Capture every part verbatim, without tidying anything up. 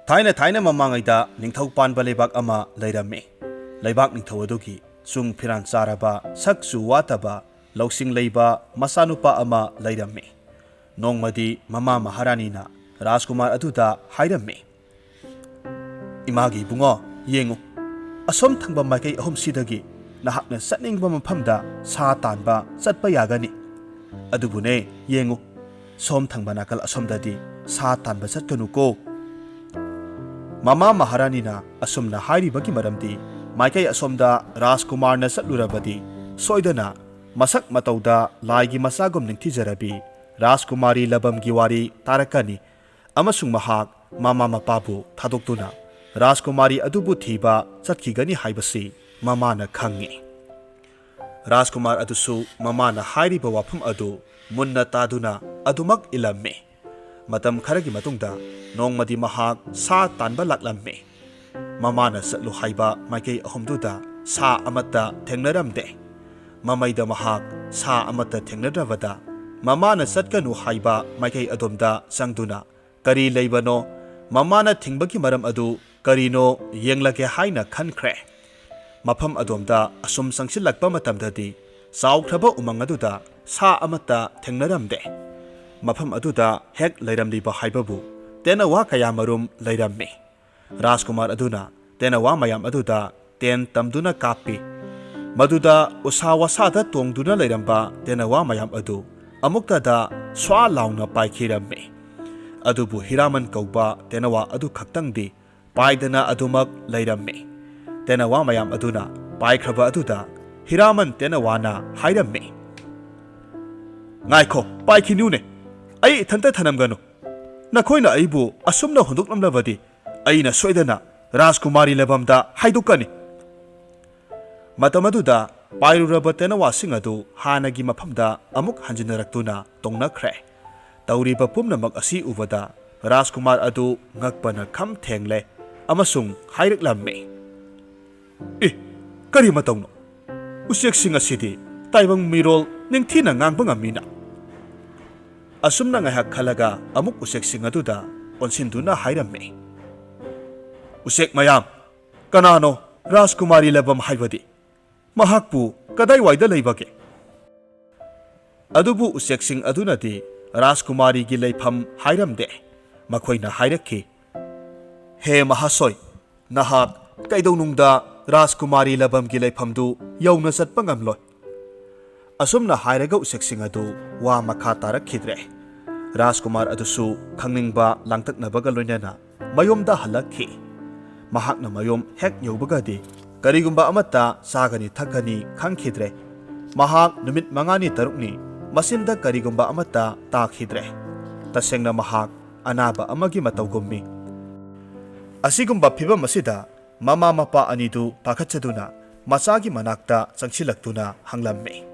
ꯊꯥꯏꯅ ꯊꯥꯏꯅ ꯃꯃꯥꯡꯉꯩꯗ ꯅꯤꯡꯊꯧ ꯄꯥꯟꯕ ꯂꯩꯕꯥꯛ ꯑꯃ ꯂꯩꯔꯝꯃꯤ꯫ ꯂꯩꯕꯥꯛ ꯅꯤꯡꯊꯧ ꯑꯗꯨꯒꯤ ꯆꯨꯡ ꯐꯤꯔꯥꯟ ꯆꯥꯔꯕ, ꯁꯛ ꯆꯨ ꯋꯥꯠꯇꯕ, ꯂꯧꯁꯤꯡ ꯂꯩꯕ ꯃꯆꯥꯅꯨꯄꯥ ꯑꯃ ꯂꯩꯔꯝꯃꯤ꯫ ꯅꯣꯡꯃꯗꯤ ꯃꯃꯥ ꯃꯍꯥꯔꯥꯅꯤꯅ ꯔꯥꯖꯀꯨꯃꯥꯔ ꯑꯗꯨꯗ ꯍꯥꯏꯔꯝꯃꯤ, "ꯏꯃꯥꯒꯤ ꯏꯕꯨꯡꯉꯣ, ꯌꯦꯡꯉꯨ, ꯑꯁꯣꯝ ꯊꯪꯕ ꯃꯥꯏꯀꯩ ꯑꯍꯨꯝꯁꯤꯗꯒꯤ ꯅꯍꯥꯛꯅ ꯆꯠꯅꯤꯡꯕ ꯃꯐꯝꯗ ꯁꯥ ꯇꯥꯟꯕ ꯆꯠꯄ ꯌꯥꯒꯅꯤ꯫ ꯑꯗꯨꯕꯨꯅꯦ, ꯌꯦꯡꯉꯨ, ꯁꯣꯝ ꯊꯪꯕ ꯅꯥꯀꯜ ꯑꯁꯣꯝꯗꯗꯤ ꯁꯥ ꯇꯥꯟꯕ ꯆꯠꯀꯅꯨꯀꯣ꯫" ꯃꯃꯥ ꯃꯍꯥꯔꯥꯅꯤꯅ ꯑꯁꯨꯝꯅ ꯍꯥꯏꯔꯤꯕꯒꯤ ꯃꯔꯝꯗꯤ, ꯃꯥꯏꯀꯩ ꯑꯁꯣꯝꯗ ꯔꯥꯖꯀꯨꯃꯥꯔꯅ ꯆꯠꯂꯨꯔꯕꯗꯤ ꯁꯣꯏꯗꯅ ꯃꯁꯛ ꯃꯇꯧꯗ ꯂꯥꯏꯒꯤ ꯃꯆꯥꯒꯨꯝ ꯅꯤꯡꯊꯤꯖꯔꯕꯤ ꯔꯥꯖꯀꯨꯃꯥꯔꯤ ꯂꯕꯝꯒꯤ ꯋꯥꯔꯤ ꯇꯥꯔꯛꯀꯅꯤ, ꯑꯃꯁꯨꯡ ꯃꯍꯥꯛ ꯃꯃꯥ ꯃꯄꯥꯕꯨ ꯊꯥꯗꯣꯛꯇꯨꯅ ꯔꯥꯖꯀꯨꯃꯥꯔꯤ ꯑꯗꯨꯕꯨ ꯊꯤꯕ ꯆꯠꯈꯤꯒꯅꯤ ꯍꯥꯏꯕꯁꯤ ꯃꯃꯥꯅ ꯈꯪꯉꯤ꯫ ꯔꯥꯖꯀꯨꯃꯥꯔ ꯑꯗꯨꯁꯨ ꯃꯃꯥꯅ ꯍꯥꯏꯔꯤꯕ ꯋꯥꯐꯝ ꯑꯗꯨ ꯃꯨꯟꯅ ꯇꯥꯗꯨꯅ ꯑꯗꯨꯃꯛ ꯏꯜꯂꯝꯃꯤ꯫ ꯃꯇꯝ ꯈꯔꯒꯤ ꯃꯇꯨꯡꯗ ꯅꯣꯡꯃꯗꯤ ꯃꯍꯥꯛ ꯁꯥ ꯇꯥꯟꯕ ꯂꯥꯛꯂꯝꯃꯤ꯫ ꯃꯃꯥꯅ ꯆꯠꯂꯨ ꯍꯥꯏꯕ ꯃꯥꯏꯀꯩ ꯑꯍꯨꯝꯗꯨꯗ ꯁꯥ ꯑꯃꯠꯇ ꯊꯦꯡꯅꯔꯝꯗꯦ꯫ ꯃꯃꯩꯗ ꯃꯍꯥꯛ ꯁꯥ ꯑꯃꯠꯇ ꯊꯦꯡꯅꯗ꯭ꯔꯕꯗ, ꯃꯃꯥꯅ ꯆꯠꯀꯅꯨ ꯍꯥꯏꯕ ꯃꯥꯏꯀꯩ ꯑꯗꯣꯝꯗ ꯆꯪꯗꯨꯅ ꯀꯔꯤ ꯂꯩꯕꯅꯣ, ꯃꯃꯥꯅ ꯊꯤꯡꯕꯒꯤ ꯃꯔꯝ ꯑꯗꯨ ꯀꯔꯤꯅꯣ ꯌꯦꯡꯂꯒꯦ ꯍꯥꯏꯅ ꯈꯟꯈ꯭ꯔꯦ꯫ ꯃꯐꯝ ꯑꯗꯣꯝꯗ ꯑꯁꯨꯝ ꯆꯪꯁꯤꯜꯂꯛꯄ ꯃꯇꯝꯗꯗꯤ ꯆꯥꯎꯈ꯭ꯔꯕ ꯎꯃꯪ ꯑꯗꯨꯗ ꯁꯥ ꯑꯃꯠꯇ ꯊꯦꯡꯅꯔꯝꯗꯦ꯫ ꯃꯐꯝ ꯑꯗꯨꯗ ꯍꯦꯛ ꯂꯩꯔꯝꯂꯤꯕ ꯍꯥꯏꯕꯕꯨ ꯇꯦꯅꯋꯥ ꯀꯌꯥꯃꯔꯨꯝ ꯂꯩꯔꯝꯃꯤ꯫ ꯔꯥꯖꯀꯨꯃꯥꯔ ꯑꯗꯨꯅ ꯇꯦꯅꯋꯥ ꯃꯌꯥꯝ ꯑꯗꯨꯗ ꯇꯦꯟ ꯇꯝꯗꯨꯅ ꯀꯥꯞꯄꯤ꯫ ꯃꯗꯨꯗ ꯎꯁꯥ ꯋꯥꯁꯥꯗ ꯇꯣꯡꯗꯨꯅ ꯂꯩꯔꯝꯕ ꯇꯦꯅꯋꯥ ꯃꯌꯥꯝ ꯑꯗꯨ ꯑꯃꯨꯛꯇꯗ ꯁ꯭ꯋꯥ ꯂꯥꯎꯅ ꯄꯥꯏꯈꯤꯔꯝꯃꯤ꯫ ꯑꯗꯨꯕꯨ ꯍꯤꯔꯥꯃꯟ ꯀꯧꯕ ꯇꯦꯅꯋꯥ ꯑꯗꯨ ꯈꯛꯇꯪꯗꯤ ꯄꯥꯏꯗꯅ ꯑꯗꯨꯃꯛ ꯂꯩꯔꯝꯃꯤ꯫ ꯇꯦꯅꯋꯥ ꯃꯌꯥꯝ ꯑꯗꯨꯅ ꯄꯥꯏꯈ꯭ꯔꯕ ꯑꯗꯨꯗ ꯍꯤꯔꯥꯃꯟ ꯇꯦꯅꯋꯥꯅ ꯍꯥꯏꯔꯝꯃꯤ, "ꯉꯥꯏꯈꯣ, ꯄꯥꯏꯈꯤꯅꯨꯅꯦ, ꯑꯩ ꯏꯊꯟꯇ ꯊꯅꯝꯒꯅꯨ꯫ ꯅꯈꯣꯏꯅ ꯑꯩꯕꯨ ꯑꯁꯨꯝꯅ ꯍꯨꯟꯗꯣꯛꯂꯝꯂꯕꯗꯤ ꯑꯩꯅ ꯁꯣꯏꯗꯅ ꯔꯥꯖꯀꯨꯃꯥꯔꯤ ꯂꯩꯐꯝꯗ ꯍꯥꯏꯗꯣꯛꯀꯅꯤ꯫" ꯃꯇꯝ ꯑꯗꯨꯗ ꯄꯥꯏꯔꯨꯔꯕ ꯇꯦꯅꯋꯥꯁꯤꯡ ꯑꯗꯨ ꯍꯥꯟꯅꯒꯤ ꯃꯐꯝꯗ ꯑꯃꯨꯛ ꯍꯟꯖꯤꯟꯅꯔꯛꯇꯨꯅ ꯇꯣꯡꯅꯈ꯭ꯔꯦ꯫ ꯇꯧꯔꯤꯕ ꯄꯨꯝꯅꯃꯛ ꯑꯁꯤ ꯎꯕꯗ ꯔꯥꯖꯀꯨꯃꯥꯔ ꯑꯗꯨ ꯉꯛꯄꯅ ꯈꯝ ꯊꯦꯡꯂꯦ ꯑꯃꯁꯨꯡ ꯍꯥꯏꯔꯛꯂꯝꯃꯤ, "ꯑꯦ, ꯀꯔꯤ ꯃꯇꯧꯅꯣ? ꯎꯆꯦꯛꯁꯤꯡ ꯑꯁꯤꯗꯤ ꯇꯥꯏꯕꯪ ꯃꯤꯔꯣꯜ ꯅꯤꯡꯊꯤꯅ ꯉꯥꯡꯕ ꯉꯝꯃꯤꯅ?" ꯑꯁꯨꯝꯅ ꯉꯥꯏꯍꯥꯛ ꯈꯜꯂꯒ ꯑꯃꯨꯛ ꯎꯆꯦꯛꯁꯤꯡ ꯑꯗꯨꯗ ꯑꯣꯟꯁꯤꯟꯗꯨꯅ ꯍꯥꯏꯔꯝꯃꯤ, "ꯎꯆꯦꯛ ꯃꯌꯥꯝ, ꯀꯅꯥꯅꯣ ꯔꯥꯖꯀꯨꯃꯥꯔꯤ ꯂꯕꯝ ꯍꯥꯏꯕꯗꯤ? ꯃꯍꯥꯛꯄꯨ ꯀꯗꯥꯏꯋꯥꯏꯗ ꯂꯩꯕꯒꯦ?" ꯑꯗꯨꯕꯨ ꯎꯆꯦꯛꯁꯤꯡ ꯑꯗꯨꯅꯗꯤ ꯔꯥꯖꯀꯨꯃꯥꯔꯤꯒꯤ ꯂꯩꯐꯝ ꯍꯥꯏꯔꯝꯗꯦ꯫ ꯃꯈꯣꯏꯅ ꯍꯥꯏꯔꯛꯈꯤ, "ꯍꯦ ꯃꯍꯥꯁꯣꯏ, ꯅꯍꯥꯛ ꯀꯩꯗꯧꯅꯨꯡꯗ ꯔꯥꯖꯀꯨꯃꯥꯔꯤ ꯂꯕꯝꯒꯤ ꯂꯩꯐꯝꯗꯨ ꯌꯧꯅ ꯆꯠꯄ ꯉꯝꯂꯣꯏ"꯫ ꯑꯁꯨꯝꯅ ꯍꯥꯏꯔꯒ ꯎꯆꯦꯛꯁꯤꯡ ꯑꯗꯨ ꯋꯥ ꯃꯈꯥ ꯇꯥꯔꯛꯈꯤꯗ꯭ꯔꯦ꯫ ꯔꯥꯖꯀꯨꯃꯥꯔ ꯑꯗꯨꯁꯨ ꯈꯪꯅꯤꯡꯕ ꯂꯥꯡꯇꯛꯅꯕꯒ ꯂꯣꯏꯅꯅ ꯃꯌꯨꯝꯗ ꯍꯜꯂꯛꯈꯤ꯫ ꯃꯍꯥꯛꯅ ꯃꯌꯨꯝ ꯍꯦꯛ ꯌꯧꯕꯒꯗꯤ ꯀꯔꯤꯒꯨꯝꯕ ꯑꯃꯠꯇ ꯆꯥꯒꯅꯤ ꯊꯛꯀꯅꯤ ꯈꯪꯈꯤꯗ꯭ꯔꯦ꯫ ꯃꯍꯥꯛ ꯅꯨꯃꯤꯠ ꯃꯉꯥꯅꯤ ꯇꯔꯨꯛꯅꯤ ꯃꯆꯤꯟꯗ ꯀꯔꯤꯒꯨꯝꯕ ꯑꯃꯠꯇ ꯇꯥꯈꯤꯗ꯭ꯔꯦ꯫ ꯇꯁꯦꯡꯅ ꯃꯍꯥꯛ ꯑꯅꯥꯕ ꯑꯃꯒꯤ ꯃꯇꯧꯒꯨꯝꯃꯤ꯫ ꯑꯁꯤꯒꯨꯝꯕ ꯐꯤꯚꯝ ꯑꯁꯤꯗ ꯃꯃꯥ ꯃꯄꯥ ꯑꯅꯤꯗꯨ ꯄꯥꯈꯠꯆꯗꯨꯅ ꯃꯆꯥꯒꯤ ꯃꯅꯥꯛꯇ ꯆꯪꯁꯤꯜꯂꯛꯇꯨꯅ ꯍꯪꯂꯝꯃꯤ꯫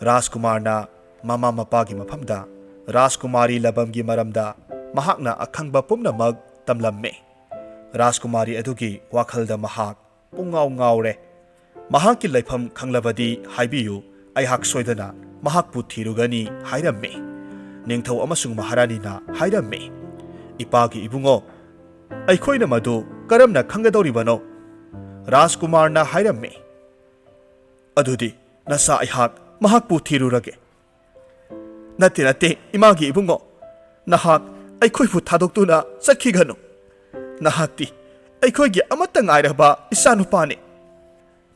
ꯔꯥꯖꯀꯨꯃꯥꯔꯅ ꯃꯃꯥ ꯃꯄꯥꯒꯤ ꯃꯐꯝꯗ ꯔꯥꯖꯀꯨꯃꯥꯔꯤ ꯂꯕꯝꯒꯤ ꯃꯔꯝꯗ ꯃꯍꯥꯛꯅ ꯑꯈꯪꯕ ꯄꯨꯝꯅꯃꯛ ꯇꯝꯂꯝꯃꯤ꯫ ꯔꯥꯖꯀꯨꯃꯥꯔꯤ ꯑꯗꯨꯒꯤ ꯋꯥꯈꯜꯗ ꯃꯍꯥꯛ ꯄꯨꯡꯉꯥꯎ ꯉꯥꯎꯔꯦ꯫ "ꯃꯍꯥꯛꯀꯤ ꯂꯩꯐꯝ ꯈꯪꯂꯕꯗꯤ ꯍꯥꯏꯕꯤꯌꯨ, ꯑꯩꯍꯥꯛ ꯁꯣꯏꯗꯅ ꯃꯍꯥꯛꯄꯨ ꯊꯤꯔꯨꯒꯅꯤ" ꯍꯥꯏꯔꯝꯃꯤ꯫ ꯅꯤꯡꯊꯧ ꯑꯃꯁꯨꯡ ꯃꯍꯥꯔꯥꯅꯤꯅ ꯍꯥꯏꯔꯝꯃꯤ, "ꯏꯄꯥꯒꯤ ꯏꯕꯨꯡꯉꯣ, ꯑꯩꯈꯣꯏꯅ ꯃꯗꯨ ꯀꯔꯝꯅ ꯈꯪꯒꯗꯧꯔꯤꯕꯅꯣ?" ꯔꯥꯖꯀꯨꯃꯥꯔꯅ ꯍꯥꯏꯔꯝꯃꯤ, "ꯑꯗꯨꯗꯤ ꯅꯆꯥ ꯑꯩꯍꯥꯛ ꯃꯍꯥꯛꯄꯨ ꯊꯤꯔꯨꯔꯒꯦ"꯫ "ꯅꯠꯇꯦ, ꯅꯠꯇꯦ, ꯏꯃꯥꯒꯤ ꯏꯕꯨꯡꯉꯣ, ꯅꯍꯥꯛ ꯑꯩꯈꯣꯏꯕꯨ ꯊꯥꯗꯣꯛꯇꯨꯅ ꯆꯠꯈꯤꯒꯅꯨ꯫ ꯅꯍꯥꯛꯇꯤ ꯑꯩꯈꯣꯏꯒꯤ ꯑꯃꯠꯇ ꯉꯥꯏꯔꯕ ꯏꯆꯥꯅꯨꯄꯥꯅꯤ꯫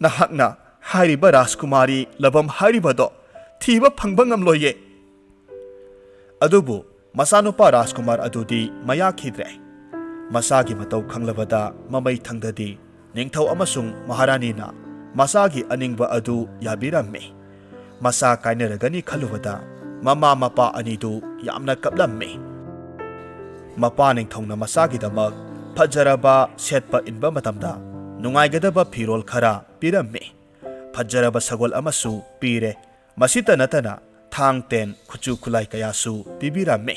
ꯅꯍꯥꯛꯅ ꯍꯥꯏꯔꯤꯕ ꯔꯥꯖꯀꯨꯃꯥꯔꯤ ꯂꯕꯝ ꯍꯥꯏꯔꯤꯕꯗꯣ ꯊꯤꯕ ꯐꯪꯕ ꯉꯝꯂꯣꯏꯌꯦ"꯫ ꯑꯗꯨꯕꯨ ꯃꯆꯥꯅꯨꯄꯥ ꯔꯥꯖꯀꯨꯃꯥꯔ ꯑꯗꯨꯗꯤ ꯃꯌꯥꯈꯤꯗ꯭ꯔꯦ꯫ ꯃꯆꯥꯒꯤ ꯃꯇꯧ ꯈꯪꯂꯕꯗ ꯃꯃꯩ ꯊꯪꯗꯗꯤ ꯅꯤꯡꯊꯧ ꯑꯃꯁꯨꯡ ꯃꯍꯥꯔꯥꯅꯤꯅ ꯃꯆꯥꯒꯤ ꯑꯅꯤꯡꯕ ꯑꯗꯨ ꯌꯥꯕꯤꯔꯝꯃꯤ꯫ ꯃꯆꯥ ꯀꯥꯏꯅꯔꯒꯅꯤ ꯈꯜꯂꯨꯕꯗ ꯃꯃꯥ ꯃꯄꯥ ꯑꯅꯤꯗꯨ ꯌꯥꯝꯅ ꯀꯞꯂꯝꯃꯤ꯫ ꯃꯄꯥ ꯅꯤꯡꯊꯧꯅ ꯃꯆꯥꯒꯤꯗꯃꯛ ꯐꯖꯔꯕ ꯁꯦꯠꯄ ꯏꯟꯕ ꯃꯇꯝꯗ ꯅꯨꯡꯉꯥꯏꯒꯗꯕ ꯐꯤꯔꯣꯜ ꯈꯔ ꯄꯤꯔꯝꯃꯤ꯫ ꯐꯖꯔꯕ ꯁꯒꯣꯜ ꯑꯃꯁꯨ ꯄꯤꯔꯦ꯫ ꯃꯁꯤꯇ ꯅꯠꯇꯅ ꯊꯥꯡ ꯇꯦꯟ ꯈꯨꯠꯁꯨ ꯈꯨꯠꯂꯥꯏ ꯀꯌꯥꯁꯨ ꯄꯤꯕꯤꯔꯝꯃꯤ꯫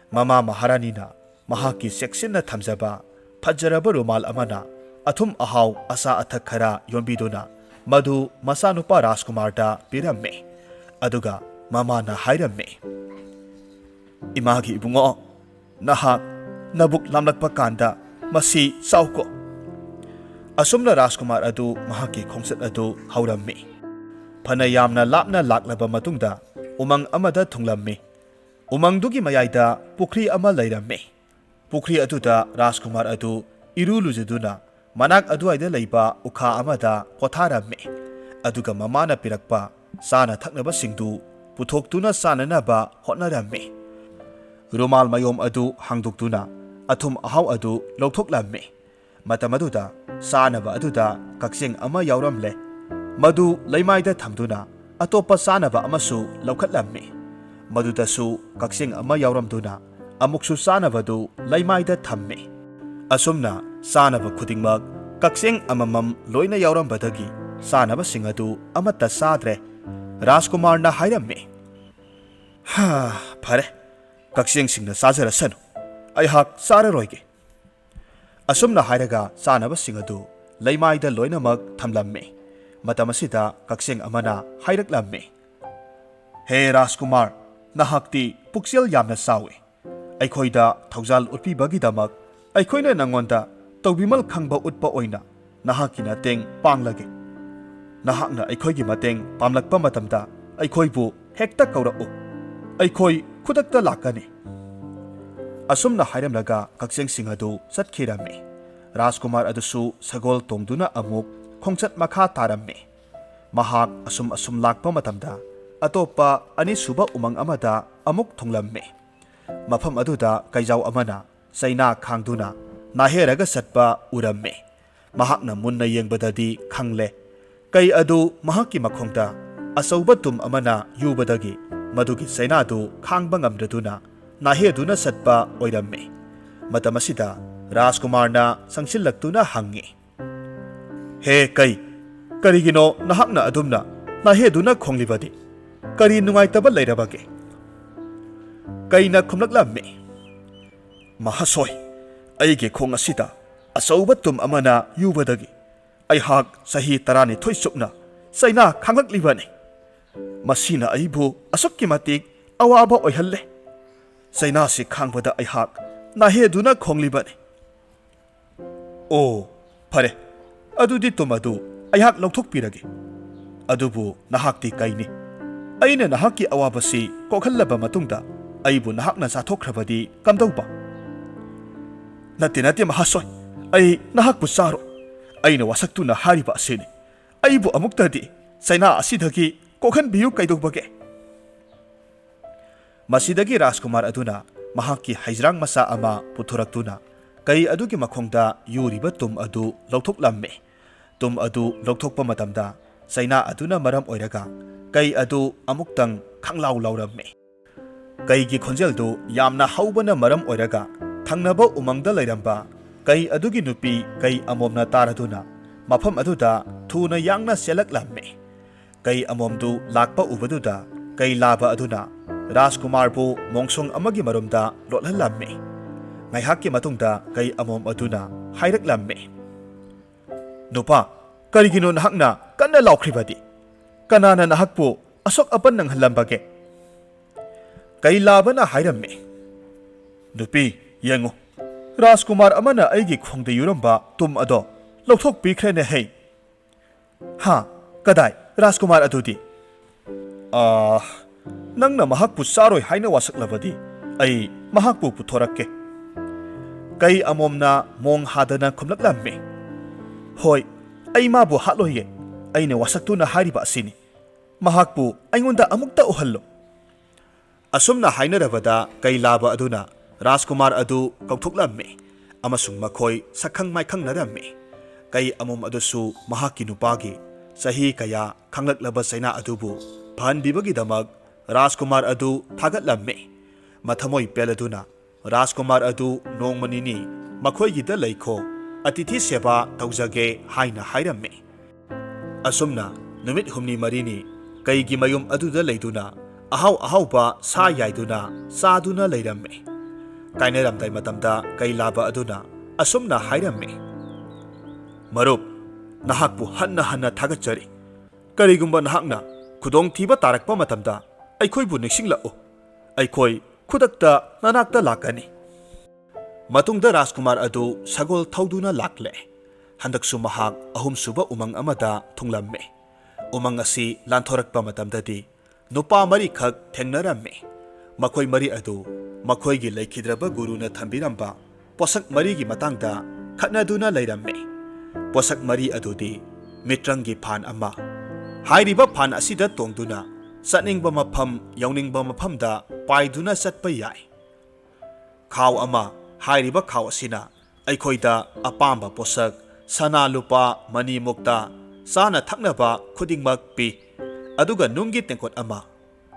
ꯃꯃꯥ ꯃꯍꯥꯔꯥꯅꯤꯅ ꯃꯍꯥꯛꯀꯤ ꯆꯦꯛꯁꯤꯟꯅ ꯊꯝꯖꯕ ꯐꯖꯔꯕ ꯔꯨꯃꯥꯜ ꯑꯃꯅ ꯑꯊꯨꯝ ꯑꯍꯥꯎ ꯑꯆꯥ ꯑꯊꯛ ꯈꯔ ꯌꯣꯝꯕꯤꯗꯨꯅ ꯃꯗꯨ ꯃꯆꯥꯅꯨꯄꯥ ꯔꯥꯖꯀꯨꯃꯥꯔꯗ ꯄꯤꯔꯝꯃꯤ꯫ ꯑꯗꯨꯒ ꯃꯃꯥꯅ ꯍꯥꯏꯔꯝꯃꯤ, "ꯏꯃꯥꯒꯤ ꯏꯕꯨꯡꯉꯣ, ꯅꯍꯥꯛ ꯅꯕꯨꯛ ꯂꯥꯝꯂꯛꯄ ꯀꯥꯟꯗ ꯃꯁꯤ ꯆꯥꯎꯀꯣ꯫ ꯑꯁꯨꯝꯅ ꯔꯥꯖꯀꯨꯃꯥꯔ ꯑꯗꯨ ꯃꯍꯥꯛꯀꯤ ꯈꯣꯡꯆꯠ ꯑꯗꯨ ꯍꯧꯔꯝꯃꯤ꯫ ꯐꯅ ꯌꯥꯝꯅ ꯂꯥꯞꯅ ꯂꯥꯛꯂꯕ ꯃꯇꯨꯡꯗ ꯎꯃꯪ ꯑꯃꯗ ꯊꯨꯡꯂꯝꯃꯤ꯫ ꯎꯃꯪꯗꯨꯒꯤ ꯃꯌꯥꯏꯗ ꯄꯨꯈ꯭ꯔꯤ ꯑꯃ ꯂꯩꯔꯝꯃꯤ꯫ ꯄꯨꯈ꯭ꯔꯤ ꯑꯗꯨꯗ ꯔꯥꯖꯀꯨꯃꯥꯔ ꯑꯗꯨ ꯏꯔꯨ ꯂꯨꯖꯗꯨꯅ ꯃꯅꯥꯛ ꯑꯗꯨꯋꯥꯏꯗ ꯂꯩꯕ ꯎꯈꯥ ꯑꯃꯗ ꯄꯣꯊꯥꯔꯝꯃꯤ꯫ ꯑꯗꯨꯒ ꯃꯃꯥꯅ ꯄꯤꯔꯛꯄ ꯆꯥꯅ ꯊꯛꯅꯕꯁꯤꯡꯗꯨ ꯄꯨꯊꯣꯛꯇꯨꯅ ꯆꯥꯅꯅꯕ ꯍꯣꯠꯅꯔꯝꯃꯤ꯫ ꯔꯨꯃꯥꯜ ꯃꯌꯣꯝ ꯑꯗꯨ ꯍꯥꯡꯗꯣꯛꯇꯨꯅ ꯑꯊꯨꯝ ꯑꯍꯥꯎ ꯑꯗꯨ ꯂꯧꯊꯣꯛꯂꯝꯃꯤ꯫ ꯃꯇꯝ ꯑꯗꯨꯗ ꯆꯥꯅꯕ ꯑꯗꯨꯗ ꯀꯛꯆꯦꯡ ꯑꯃ ꯌꯥꯎꯔꯝꯂꯦ꯫ ꯃꯗꯨ ꯂꯩꯃꯥꯏꯗ ꯊꯝꯗꯨꯅ ꯑꯇꯣꯞꯄ ꯆꯥꯅꯕ ꯑꯃꯁꯨ ꯂꯧꯈꯠꯂꯝꯃꯤ꯫ ꯃꯗꯨꯗꯁꯨ ꯀꯛꯆꯦꯡ ꯑꯃ ꯌꯥꯎꯔꯝꯗꯨꯅ ꯑꯃꯨꯛꯁꯨ ꯆꯥꯅꯕꯗꯨ ꯂꯩꯃꯥꯏꯗ ꯊꯝꯃꯤ꯫ ꯑꯁꯨꯝꯅ ꯆꯥꯅꯕ ꯈꯨꯗꯤꯡꯃꯛ ꯀꯛꯆꯦꯡ ꯑꯃꯃꯝ ꯂꯣꯏꯅ ꯌꯥꯎꯔꯝꯕꯗꯒꯤ ꯆꯥꯅꯕꯁꯤꯡ ꯑꯗꯨ ꯑꯃꯠꯇ ꯆꯥꯗ꯭ꯔꯦ꯫ ꯔꯥꯖꯀꯨꯃꯥꯔꯅ ꯍꯥꯏꯔꯝꯃꯤ, "ꯍꯥ, ꯐꯔꯦ, ꯀꯛꯆꯦꯡꯁꯤꯡꯅ ꯆꯥꯖꯔꯁꯅꯨ, ꯑꯩꯍꯥꯛ ꯆꯥꯔꯔꯣꯏꯒꯦ"꯫ ꯑꯁꯨꯝꯅ ꯍꯥꯏꯔꯒ ꯆꯥꯅꯕꯁꯤꯡ ꯑꯗꯨ ꯂꯩꯃꯥꯏꯗ ꯂꯣꯏꯅꯃꯛ ꯊꯝꯂꯝꯃꯤ꯫ ꯃꯇꯝ ꯑꯁꯤꯗ ꯀꯛꯆꯦꯡ ꯑꯃꯅ ꯍꯥꯏꯔꯛꯂꯝꯃꯤ, "ꯍꯦ ꯔꯥꯖꯀꯨꯃꯥꯔ, ꯅꯍꯥꯛꯇꯤ ꯄꯨꯛꯆꯦꯜ ꯌꯥꯝꯅ ꯆꯥꯎꯏ꯫ ꯑꯩꯈꯣꯏꯗ ꯊꯧꯖꯥꯜ ꯎꯠꯄꯤꯕꯒꯤꯗꯃꯛ ꯑꯩꯈꯣꯏꯅ ꯅꯉꯣꯟꯗ ꯇꯧꯕꯤꯃꯜ ꯈꯪꯕ ꯎꯠꯄ ꯑꯣꯏꯅ ꯅꯍꯥꯛꯀꯤ ꯃꯇꯦꯡ ꯄꯥꯡꯂꯒꯦ꯫ ꯅꯍꯥꯛꯅ ꯑꯩꯈꯣꯏꯒꯤ ꯃꯇꯦꯡ ꯄꯥꯡꯂꯛꯄ ꯃꯇꯝꯗ ꯑꯩꯈꯣꯏꯕꯨ ꯍꯦꯛꯇ ꯀꯧꯔꯛꯎ꯫ ꯑꯩꯈꯣꯏ ꯈꯨꯗꯛꯇ ꯂꯥꯛꯀꯅꯤ"꯫ ꯑꯁꯨꯝꯅ ꯍꯥꯏꯔꯝꯂꯒ ꯀꯛꯆꯦꯡꯁꯤꯡ ꯑꯗꯨ ꯆꯠꯈꯤꯔꯝꯃꯤ꯫ ꯔꯥꯖꯀꯨꯃꯥꯔ ꯑꯗꯨꯁꯨ ꯁꯒꯣꯜ ꯇꯣꯡꯗꯨꯅ ꯑꯃꯨꯛ ꯈꯣꯡꯆꯠ ꯃꯈꯥ ꯇꯥꯔꯝꯃꯤ꯫ ꯃꯍꯥꯛ ꯑꯁꯨꯝ ꯑꯁꯨꯝ ꯂꯥꯛꯄ ꯃꯇꯝꯗ ꯑꯇꯣꯞꯄ ꯑꯅꯤꯁꯨꯕ ꯎꯃꯪ ꯑꯃꯗ ꯑꯃꯨꯛ ꯊꯨꯡꯂꯝꯃꯤ꯫ ꯃꯐꯝ ꯑꯗꯨꯗ ꯀꯩꯖꯥꯎ ꯑꯃꯅ ꯆꯩꯅꯥ ꯈꯥꯡꯗꯨꯅ ꯅꯥꯍꯦꯔꯒ ꯆꯠꯄ ꯎꯔꯝꯃꯤ꯫ ꯃꯍꯥꯛꯅ ꯃꯨꯟꯅ ꯌꯦꯡꯕꯗꯗꯤ ꯈꯪꯂꯦ꯫ ꯀꯩ ꯑꯗꯨ ꯃꯍꯥꯛꯀꯤ ꯃꯈꯣꯡꯗ ꯑꯆꯧꯕ ꯇꯨꯝ ꯑꯃꯅ ꯌꯨꯕꯗꯒꯤ ꯃꯗꯨꯒꯤ ꯆꯩꯅꯥꯗꯨ ꯈꯥꯡꯕ ꯉꯝꯗ꯭ꯔꯗꯨꯅ ꯅꯥꯍꯦꯗꯨꯅ ꯆꯠꯄ ꯑꯣꯏꯔꯝꯃꯤ꯫ ꯃꯇꯝ ꯑꯁꯤꯗ ꯔꯥꯖꯀꯨꯃꯥꯔꯅ ꯆꯪꯁꯤꯜꯂꯛꯇꯨꯅ ꯍꯪꯉꯤ, "ꯍꯦ ꯀꯩ, ꯀꯔꯤꯒꯤꯅꯣ ꯅꯍꯥꯛꯅ ꯑꯗꯨꯝꯅ ꯅꯥꯍꯦꯗꯨꯅ ꯈꯣꯡꯂꯤꯕꯗꯤ? ꯀꯔꯤ ꯅꯨꯡꯉꯥꯏꯇꯕ ꯂꯩꯔꯕꯒꯦ?" ꯀꯩꯅ ꯈꯨꯝꯂꯛꯂꯝꯃꯤ, "ꯃꯍꯥꯁꯣꯏ, ꯑꯩꯒꯤ ꯈꯣꯡ ꯑꯁꯤꯗ ꯑꯆꯧꯕ ꯇꯨꯝ ꯑꯃꯅ ꯌꯨꯕꯗꯒꯤ ꯑꯩꯍꯥꯛ ꯆꯍꯤ ꯇꯔꯥꯅꯤꯊꯣꯏ ꯆꯨꯞꯅ ꯆꯩꯅꯥ ꯈꯥꯡꯂꯛꯂꯤꯕꯅꯤ꯫ ꯃꯁꯤꯅ ꯑꯩꯕꯨ ꯑꯁꯨꯛꯀꯤ ꯃꯇꯤꯛ ꯑꯋꯥꯕ ꯑꯣꯏꯍꯜꯂꯦ꯫ ꯆꯩꯅꯥꯁꯤ ꯈꯥꯡꯕꯗ ꯑꯩꯍꯥꯛ ꯅꯥꯍꯦꯗꯨꯅ ꯈꯣꯡꯂꯤꯕꯅꯤ"꯫ "ꯑꯣ, ꯐꯔꯦ, "ꯑꯗꯨꯗꯤ ꯇꯨꯝ ꯑꯗꯨ ꯑꯩꯍꯥꯛ ꯂꯧꯊꯣꯛꯄꯤꯔꯒꯦ꯫ ꯑꯗꯨꯕꯨ ꯅꯍꯥꯛꯇꯤ ꯀꯩꯅꯤ? ꯑꯩꯅ ꯅꯍꯥꯛꯀꯤ ꯑꯋꯥꯕꯁꯤ ꯀꯣꯛꯍꯜꯂꯕ ꯃꯇꯨꯡꯗ ꯑꯩꯕꯨ ꯅꯍꯥꯛꯅ ꯆꯥꯊꯣꯛꯈ꯭ꯔꯕꯗꯤ ꯀꯝꯗꯧꯕ?" "ꯅꯠꯇꯦ, ꯅꯠꯇꯦ, ꯃꯍꯥꯁꯣꯏ, ꯑꯩ ꯅꯍꯥꯛꯄꯨ ꯆꯥꯔꯣꯏ꯫ ꯑꯩꯅ ꯋꯥꯁꯛꯇꯨꯅ ꯍꯥꯏꯔꯤꯕ ꯑꯁꯤꯅꯤ꯫ ꯑꯩꯕꯨ ꯑꯃꯨꯛꯇꯗꯤ ꯆꯩꯅꯥ ꯑꯁꯤꯗꯒꯤ ꯀꯣꯛꯍꯟꯕꯤꯌꯨ ꯀꯩꯗꯧꯕꯒꯦ?" ꯃꯁꯤꯗꯒꯤ ꯔꯥꯖꯀꯨꯃꯥꯔ ꯑꯗꯨꯅ ꯃꯍꯥꯛꯀꯤ ꯍꯩꯖ꯭ꯔꯥꯡ ꯃꯆꯥ ꯑꯃ ꯄꯨꯊꯣꯔꯛꯇꯨꯅ ꯀꯩ ꯑꯗꯨꯒꯤ ꯃꯈꯣꯡꯗ ꯌꯨꯔꯤꯕ ꯇꯨꯝ ꯑꯗꯨ ꯂꯧꯊꯣꯛꯂꯝꯃꯤ꯫ ꯇꯨꯝ ꯑꯗꯨ ꯂꯧꯊꯣꯛꯄ ꯃꯇꯝꯗ ꯆꯩꯅꯥ ꯑꯗꯨꯅ ꯃꯔꯝ ꯑꯣꯏꯔꯒ ꯀꯩ ꯑꯗꯨ ꯑꯃꯨꯛꯇꯪ ꯈꯪꯂꯥꯎ ꯂꯥꯎꯔꯝꯃꯤ꯫ ꯀꯩꯒꯤ ꯈꯣꯟꯖꯦꯜꯗꯨ ꯌꯥꯝꯅ ꯍꯧꯕꯅ ꯃꯔꯝ ꯑꯣꯏꯔꯒ ꯊꯪꯅꯕ ꯎꯃꯪꯗ ꯂꯩꯔꯝꯕ ꯀꯩ ꯑꯗꯨꯒꯤ ꯅꯨꯄꯤ ꯀꯩ ꯑꯃꯣꯝꯅ ꯇꯥꯔꯗꯨꯅ ꯃꯐꯝ ꯑꯗꯨꯗ ꯊꯨꯅ ꯌꯥꯡꯅ ꯆꯦꯜꯂꯛꯂꯝꯃꯤ꯫ ꯀꯩ ꯑꯃꯣꯝꯗꯨ ꯂꯥꯛꯄ ꯎꯕꯗꯨꯗ ꯀꯩ ꯂꯥꯕ ꯑꯗꯨꯅ ꯔꯥꯖꯀꯨꯃꯥꯔꯕꯨ ꯃꯣꯡꯁꯣꯡ ꯑꯃꯒꯤ ꯃꯔꯨꯝꯗ ꯂꯣꯠꯍꯜꯂꯝꯃꯤ꯫ ꯉꯥꯏꯍꯥꯛꯀꯤ ꯃꯇꯨꯡꯗ ꯀꯩ ꯑꯃꯣꯝ ꯑꯗꯨꯅ ꯍꯥꯏꯔꯛꯂꯝꯃꯤ, "ꯅꯨꯄꯥ, ꯀꯔꯤꯒꯤꯅꯣ ꯅꯍꯥꯛꯅ ꯀꯟꯅ ꯂꯥꯎꯈ꯭ꯔꯤꯕꯗꯤ? ꯀꯅꯥꯅ ꯅꯍꯥꯛꯄꯨ ꯑꯁꯣꯛ ꯑꯄꯟ ꯅꯪꯍꯜꯂꯝꯕꯒꯦ?" ꯀꯩ ꯂꯥꯕꯅ ꯍꯥꯏꯔꯝꯃꯤ, "ꯅꯨꯄꯤ, ꯌꯦꯡꯉꯨ, ꯔꯥꯖꯀꯨꯃꯥꯔ ꯑꯃꯅ ꯑꯩꯒꯤ ꯈꯣꯡꯗ ꯌꯨꯔꯝꯕ ꯇꯨꯝ ꯑꯗꯣ ꯂꯧꯊꯣꯛꯄꯤꯈ꯭ꯔꯦꯅꯦ ꯍꯩ!" "ꯍꯥ? ꯀꯗꯥꯏ? ꯔꯥꯖꯀꯨꯃꯥꯔ ꯑꯗꯨꯗꯤ?" "ꯑꯥ, ꯅꯪꯅ ꯃꯍꯥꯛꯄꯨ ꯆꯥꯔꯣꯏ ꯍꯥꯏꯅ ꯋꯥꯁꯛꯂꯕꯗꯤ ꯑꯩ ꯃꯍꯥꯛꯄꯨ ꯄꯨꯊꯣꯔꯛꯀꯦ꯫" ꯀꯩ ꯑꯃꯣꯝꯅ ꯃꯣꯡ ꯍꯥꯗꯅ ꯈꯨꯝꯂꯛꯂꯝꯃꯤ, "ꯍꯣꯏ, ꯑꯩ ꯃꯥꯕꯨ ꯍꯥꯠꯂꯣꯏꯌꯦ꯫ ꯑꯩꯅ ꯋꯥꯁꯛꯇꯨꯅ ꯍꯥꯏꯔꯤꯕ ꯑꯁꯤꯅꯤ꯫ ꯃꯍꯥꯛꯄꯨ ꯑꯩꯉꯣꯟꯗ ꯑꯃꯨꯛꯇ ꯎꯍꯜꯂꯨ꯫" ꯑꯁꯨꯝꯅ ꯍꯥꯏꯅꯔꯕꯗ ꯀꯩ ꯂꯥꯕ ꯑꯗꯨꯅ ꯔꯥꯖꯀꯨꯃꯥꯔ ꯑꯗꯨ ꯀꯧꯊꯣꯛꯂꯝꯃꯤ ꯑꯃꯁꯨꯡ ꯃꯈꯣꯏ ꯁꯛꯈꯪ ꯃꯥꯏꯈꯪꯅꯔꯝꯃꯤ꯫ ꯀꯩ ꯑꯃꯣꯝ ꯑꯗꯨꯁꯨ ꯃꯍꯥꯛꯀꯤ ꯅꯨꯄꯥꯒꯤ ꯆꯍꯤ ꯀꯌꯥ ꯈꯪꯂꯛꯂꯕ ꯆꯩꯅꯥ ꯑꯗꯨꯕꯨ ꯐꯍꯟꯕꯤꯕꯒꯤꯗꯃꯛ ꯔꯥꯖꯀꯨꯃꯥꯔ ꯑꯗꯨ ꯊꯥꯒꯠꯂꯝꯃꯤ꯫ ꯃꯊꯃꯣꯏ ꯄꯦꯜꯂꯗꯨꯅ ꯔꯥꯖꯀꯨꯃꯥꯔ ꯑꯗꯨ ꯅꯣꯡꯃ ꯅꯤꯅꯤ ꯃꯈꯣꯏꯒꯤꯗ ꯂꯩꯈꯣ, ꯑꯇꯤꯊꯤ ꯁꯦꯕꯥ ꯇꯧꯖꯒꯦ ꯍꯥꯏꯅ ꯍꯥꯏꯔꯝꯃꯤ꯫ ꯑꯁꯨꯝꯅ ꯅꯨꯃꯤꯠ ꯍꯨꯝꯅꯤ ꯃꯔꯤꯅꯤ ꯀꯩꯒꯤ ꯃꯌꯨꯝ ꯑꯗꯨꯗ ꯂꯩꯗꯨꯅ ꯑꯍꯥꯎ ꯑꯍꯥꯎꯕ ꯁꯥ ꯌꯥꯏꯗꯨꯅ ꯆꯥꯗꯨꯅ ꯂꯩꯔꯝꯃꯤ꯫ ꯀꯥꯏꯅꯔꯝꯗꯥꯏ ꯃꯇꯝꯗ ꯀꯩ ꯂꯥꯕ ꯑꯗꯨꯅ ꯑꯁꯨꯝꯅ ꯍꯥꯏꯔꯝꯃꯤ, "ꯃꯔꯨꯞ, ꯅꯍꯥꯛꯄꯨ ꯍꯟꯅ ꯍꯟꯅ ꯊꯥꯒꯠꯆꯔꯤ꯫ ꯀꯔꯤꯒꯨꯝꯕ ꯅꯍꯥꯛꯅ ꯈꯨꯗꯣꯡꯊꯤꯕ ꯇꯥꯔꯛꯄ ꯃꯇꯝꯗ ꯑꯩꯈꯣꯏꯕꯨ ꯅꯤꯡꯁꯤꯡꯂꯛꯎ꯫ ꯑꯩꯈꯣꯏ ꯈꯨꯗꯛꯇ ꯅꯅꯥꯛꯇ ꯂꯥꯛꯀꯅꯤ꯫" ꯃꯇꯨꯡꯗ ꯔꯥꯖꯀꯨꯃꯥꯔ ꯑꯗꯨ ꯁꯒꯣꯜ ꯊꯧꯗꯨꯅ ꯂꯥꯛꯂꯦ꯫ ꯍꯟꯗꯛꯁꯨ ꯃꯍꯥꯛ ꯑꯍꯨꯝꯁꯨꯕ ꯎꯃꯪ ꯑꯃꯗ ꯊꯨꯡꯂꯝꯃꯤ꯫ ꯎꯃꯪ ꯑꯁꯤ ꯂꯥꯟꯊꯣꯔꯛꯄ ꯃꯇꯝꯗꯗꯤ ꯅꯨꯄꯥ ꯃꯔꯤꯈꯛ ꯊꯦꯡꯅꯔꯝꯃꯤ꯫ ꯃꯈꯣꯏ ꯃꯔꯤ ꯑꯗꯨ ꯃꯈꯣꯏꯒꯤ ꯂꯩꯈꯤꯗ꯭ꯔꯕ ꯒꯨꯔꯨꯅ ꯊꯝꯕꯤꯔꯝꯕ ꯄꯣꯠꯁꯛ ꯃꯔꯤꯒꯤ ꯃꯇꯥꯡꯗ ꯈꯠꯅꯗꯨꯅ ꯂꯩꯔꯝꯃꯤ꯫ ꯄꯣꯠꯁꯛ ꯃꯔꯤ ꯑꯗꯨꯗꯤ ꯃꯤꯇ꯭ꯔꯪꯒꯤ ꯐꯥꯟ ꯑꯃ, ꯍꯥꯏꯔꯤꯕ ꯐꯥꯟ ꯑꯁꯤꯗ ꯇꯣꯡꯗꯨꯅ ꯆꯠꯅꯤꯡꯕ ꯃꯐꯝ, ꯌꯧꯅꯤꯡꯕ ꯃꯐꯝꯗ ꯄꯥꯏꯗꯨꯅ ꯆꯠꯄ ꯌꯥꯏ꯫ ꯈꯥꯎ ꯑꯃ, ꯍꯥꯏꯔꯤꯕ ꯈꯥꯎ ꯑꯁꯤꯅ ꯑꯩꯈꯣꯏꯗ ꯑꯄꯥꯝꯕ ꯄꯣꯠꯁꯛ, ꯁꯅꯥ ꯂꯨꯄꯥ, ꯃꯅꯤ ꯃꯨꯛꯇ, ꯆꯥꯅ ꯊꯛꯅꯕ ꯈꯨꯗꯤꯡꯃꯛ ꯄꯤ꯫ ꯑꯗꯨꯒ ꯅꯨꯡꯒꯤ ꯇꯦꯡꯀꯣꯠ ꯑꯃ,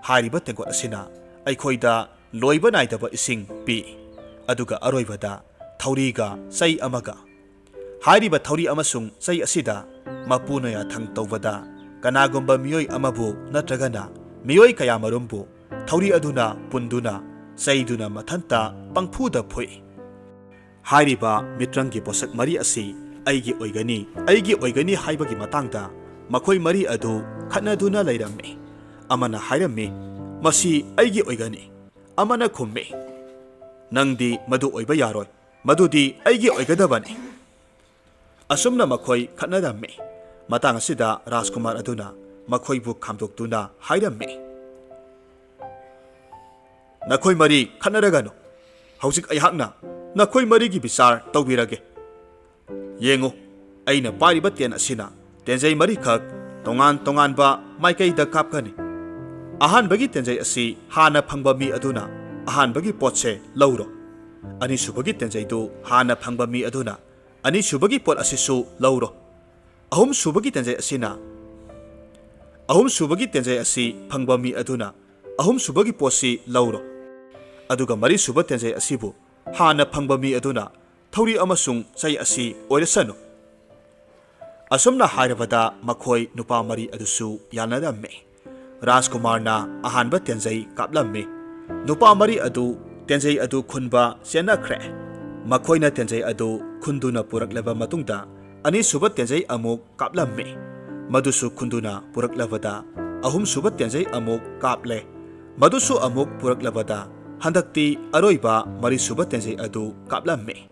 ꯍꯥꯏꯔꯤꯕ ꯇꯦꯡꯀꯣꯠ ꯑꯁꯤꯅ ꯑꯩꯈꯣꯏꯗ ꯂꯣꯏꯕ ꯅꯥꯏꯗꯕ ꯏꯁꯤꯡ ꯄꯤ꯫ ꯑꯗꯨꯒ ꯑꯔꯣꯏꯕꯗ ꯊꯧꯔꯤꯒ ꯆꯩ ꯑꯃꯒ꯫ ꯍꯥꯏꯔꯤꯕ ꯊꯧꯔꯤ ꯑꯃꯁꯨꯡ ꯆꯩ ꯑꯁꯤꯗ ꯃꯄꯨꯅ ꯌꯥꯊꯪ ꯇꯧꯕꯗ ꯀꯅꯥꯒꯨꯝꯕ ꯃꯤꯑꯣꯏ ꯑꯃꯕꯨ ꯅꯠꯇ꯭ꯔꯒꯅ ꯃꯤꯑꯣꯏ ꯀꯌꯥꯃꯔꯨꯝꯕꯨ ꯊꯧꯔꯤ ꯑꯗꯨꯅ ꯄꯨꯟꯗꯨꯅ ꯆꯩꯗꯨꯅ ꯃꯊꯟꯇ ꯄꯪꯐꯨꯗ ꯐꯨꯏ꯫ ꯍꯥꯏꯔꯤꯕ ꯃꯤꯇ꯭ꯔꯪꯒꯤ ꯄꯣꯠꯁꯛ ꯃꯔꯤ ꯑꯁꯤ ꯑꯩꯒꯤ ꯑꯣꯏꯒꯅꯤ, ꯑꯩꯒꯤ ꯑꯣꯏꯒꯅꯤ ꯍꯥꯏꯕꯒꯤ ꯃꯇꯥꯡꯗ ꯃꯈꯣꯏ ꯃꯔꯤ ꯑꯗꯨ ꯈꯠꯅꯗꯨꯅ ꯂꯩꯔꯝꯃꯤ꯫ ꯑꯃꯅ ꯍꯥꯏꯔꯝꯃꯤ, "ꯃꯁꯤ ꯑꯩꯒꯤ ꯑꯣꯏꯒꯅꯤ"꯫ ꯑꯃꯅ ꯈꯨꯝꯃꯤ, "ꯅꯪꯗꯤ ꯃꯗꯨ ꯑꯣꯏꯕ ꯌꯥꯔꯣꯏ, ꯃꯗꯨꯗꯤ ꯑꯩꯒꯤ ꯑꯣꯏꯒꯗꯕꯅꯤ"꯫ ꯑꯁꯨꯝꯅ ꯃꯈꯣꯏ ꯈꯠꯅꯔꯝꯃꯤ꯫ ꯃꯇꯥꯡ ꯑꯁꯤꯗ ꯔꯥꯖꯀꯨꯃꯥꯔ ꯑꯗꯨꯅ ꯃꯈꯣꯏꯕꯨ ꯈꯥꯝꯗꯣꯛꯇꯨꯅ ꯍꯥꯏꯔꯝꯃꯤ, "ꯅꯈꯣꯏ ꯃꯔꯤ ꯈꯠꯅꯔꯒꯅꯨ꯫ ꯍꯧꯖꯤꯛ ꯑꯩꯍꯥꯛꯅ ꯅꯈꯣꯏ ꯃꯔꯤꯒꯤ ꯕꯤꯆꯥꯔ ꯇꯧꯕꯤꯔꯒꯦ꯫ ꯌꯦꯡꯉꯨ, ꯑꯩꯅ ꯄꯥꯏꯔꯤꯕ ꯇꯦꯟ ꯑꯁꯤꯅ ꯇꯦꯟꯖꯩ ꯃꯔꯤꯈꯛ ꯇꯣꯉꯥꯟ ꯇꯣꯉꯥꯟꯕ ꯃꯥꯏꯀꯩꯗ ꯀꯥꯞꯀꯅꯤ꯫ ꯑꯍꯥꯟꯕꯒꯤ ꯇꯦꯟꯖꯩ ꯑꯁꯤ ꯍꯥꯟꯅ ꯐꯪꯕ ꯃꯤ ꯑꯗꯨꯅ ꯑꯍꯥꯟꯕꯒꯤ ꯄꯣꯠꯁꯦ ꯂꯧꯔꯣ꯫ ꯑꯅꯤꯁꯨꯕꯒꯤ ꯇꯦꯟꯖꯩꯗꯨ ꯍꯥꯟꯅ ꯐꯪꯕ ꯃꯤ ꯑꯗꯨꯅ ꯑꯅꯤꯁꯨꯕꯒꯤ ꯄꯣꯠ ꯑꯁꯤꯁꯨ ꯂꯧꯔꯣ꯫ ꯑꯍꯨꯝꯁꯨꯕꯒꯤ ꯇꯦꯟꯖꯩ ꯑꯁꯤꯅ, ꯑꯍꯨꯝꯁꯨꯕꯒꯤ ꯇꯦꯟꯖꯩ ꯑꯁꯤ ꯐꯪꯕ ꯃꯤ ꯑꯗꯨꯅ ꯑꯍꯨꯝꯁꯨꯕꯒꯤ ꯄꯣꯠꯁꯤ ꯂꯧꯔꯣ꯫ ꯑꯗꯨꯒ ꯃꯔꯤꯁꯨꯕ ꯇꯦꯟꯖꯩ ꯑꯁꯤꯕꯨ ꯍꯥꯟꯅ ꯐꯪꯕ ꯃꯤ ꯑꯗꯨꯅ ꯊꯧꯔꯤ ꯑꯃꯁꯨꯡ ꯆꯩ ꯑꯁꯤ ꯑꯣꯏꯔꯁꯅꯨ"꯫ ꯑꯁꯨꯝꯅ ꯍꯥꯏꯔꯕꯗ ꯃꯈꯣꯏ ꯅꯨꯄꯥ ꯃꯔꯤ ꯑꯗꯨꯁꯨ ꯌꯥꯅꯔꯝꯃꯤ꯫ ꯔꯥꯖꯀꯨꯃꯥꯔꯅ ꯑꯍꯥꯟꯕ ꯇꯦꯟꯖꯩ ꯀꯥꯞꯂꯝꯃꯤ꯫ ꯅꯨꯄꯥ ꯃꯔꯤ ꯑꯗꯨ ꯇꯦꯟꯖꯩ ꯑꯗꯨ ꯈꯨꯟꯕ ꯆꯦꯟꯅꯈ꯭ꯔꯦ꯫ ꯃꯈꯣꯏꯅ ꯇꯦꯟꯖꯩ ꯑꯗꯨ ꯈꯨꯟꯗꯨꯅ ꯄꯨꯔꯛꯂꯕ ꯃꯇꯨꯡꯗ ꯑꯅꯤꯁꯨꯕ ꯇꯦꯟꯖꯩ ꯑꯃꯨꯛ ꯀꯥꯞꯂꯝꯃꯤ꯫ ꯃꯗꯨꯁꯨ ꯈꯨꯟꯗꯨꯅ ꯄꯨꯔꯛꯂꯕꯗ ꯑꯍꯨꯝꯁꯨꯕ ꯇꯦꯟꯖꯩ ꯑꯃꯨꯛ ꯀꯥꯞꯂꯦ꯫ ꯃꯗꯨꯁꯨ ꯑꯃꯨꯛ ꯄꯨꯔꯛꯂꯕꯗ ꯍꯟꯗꯛꯇꯤ ꯑꯔꯣꯏꯕ ꯃꯔꯤꯁꯨꯕ ꯇꯦꯟꯖꯩ ꯑꯗꯨ ꯀꯥꯞꯂꯝꯃꯤ꯫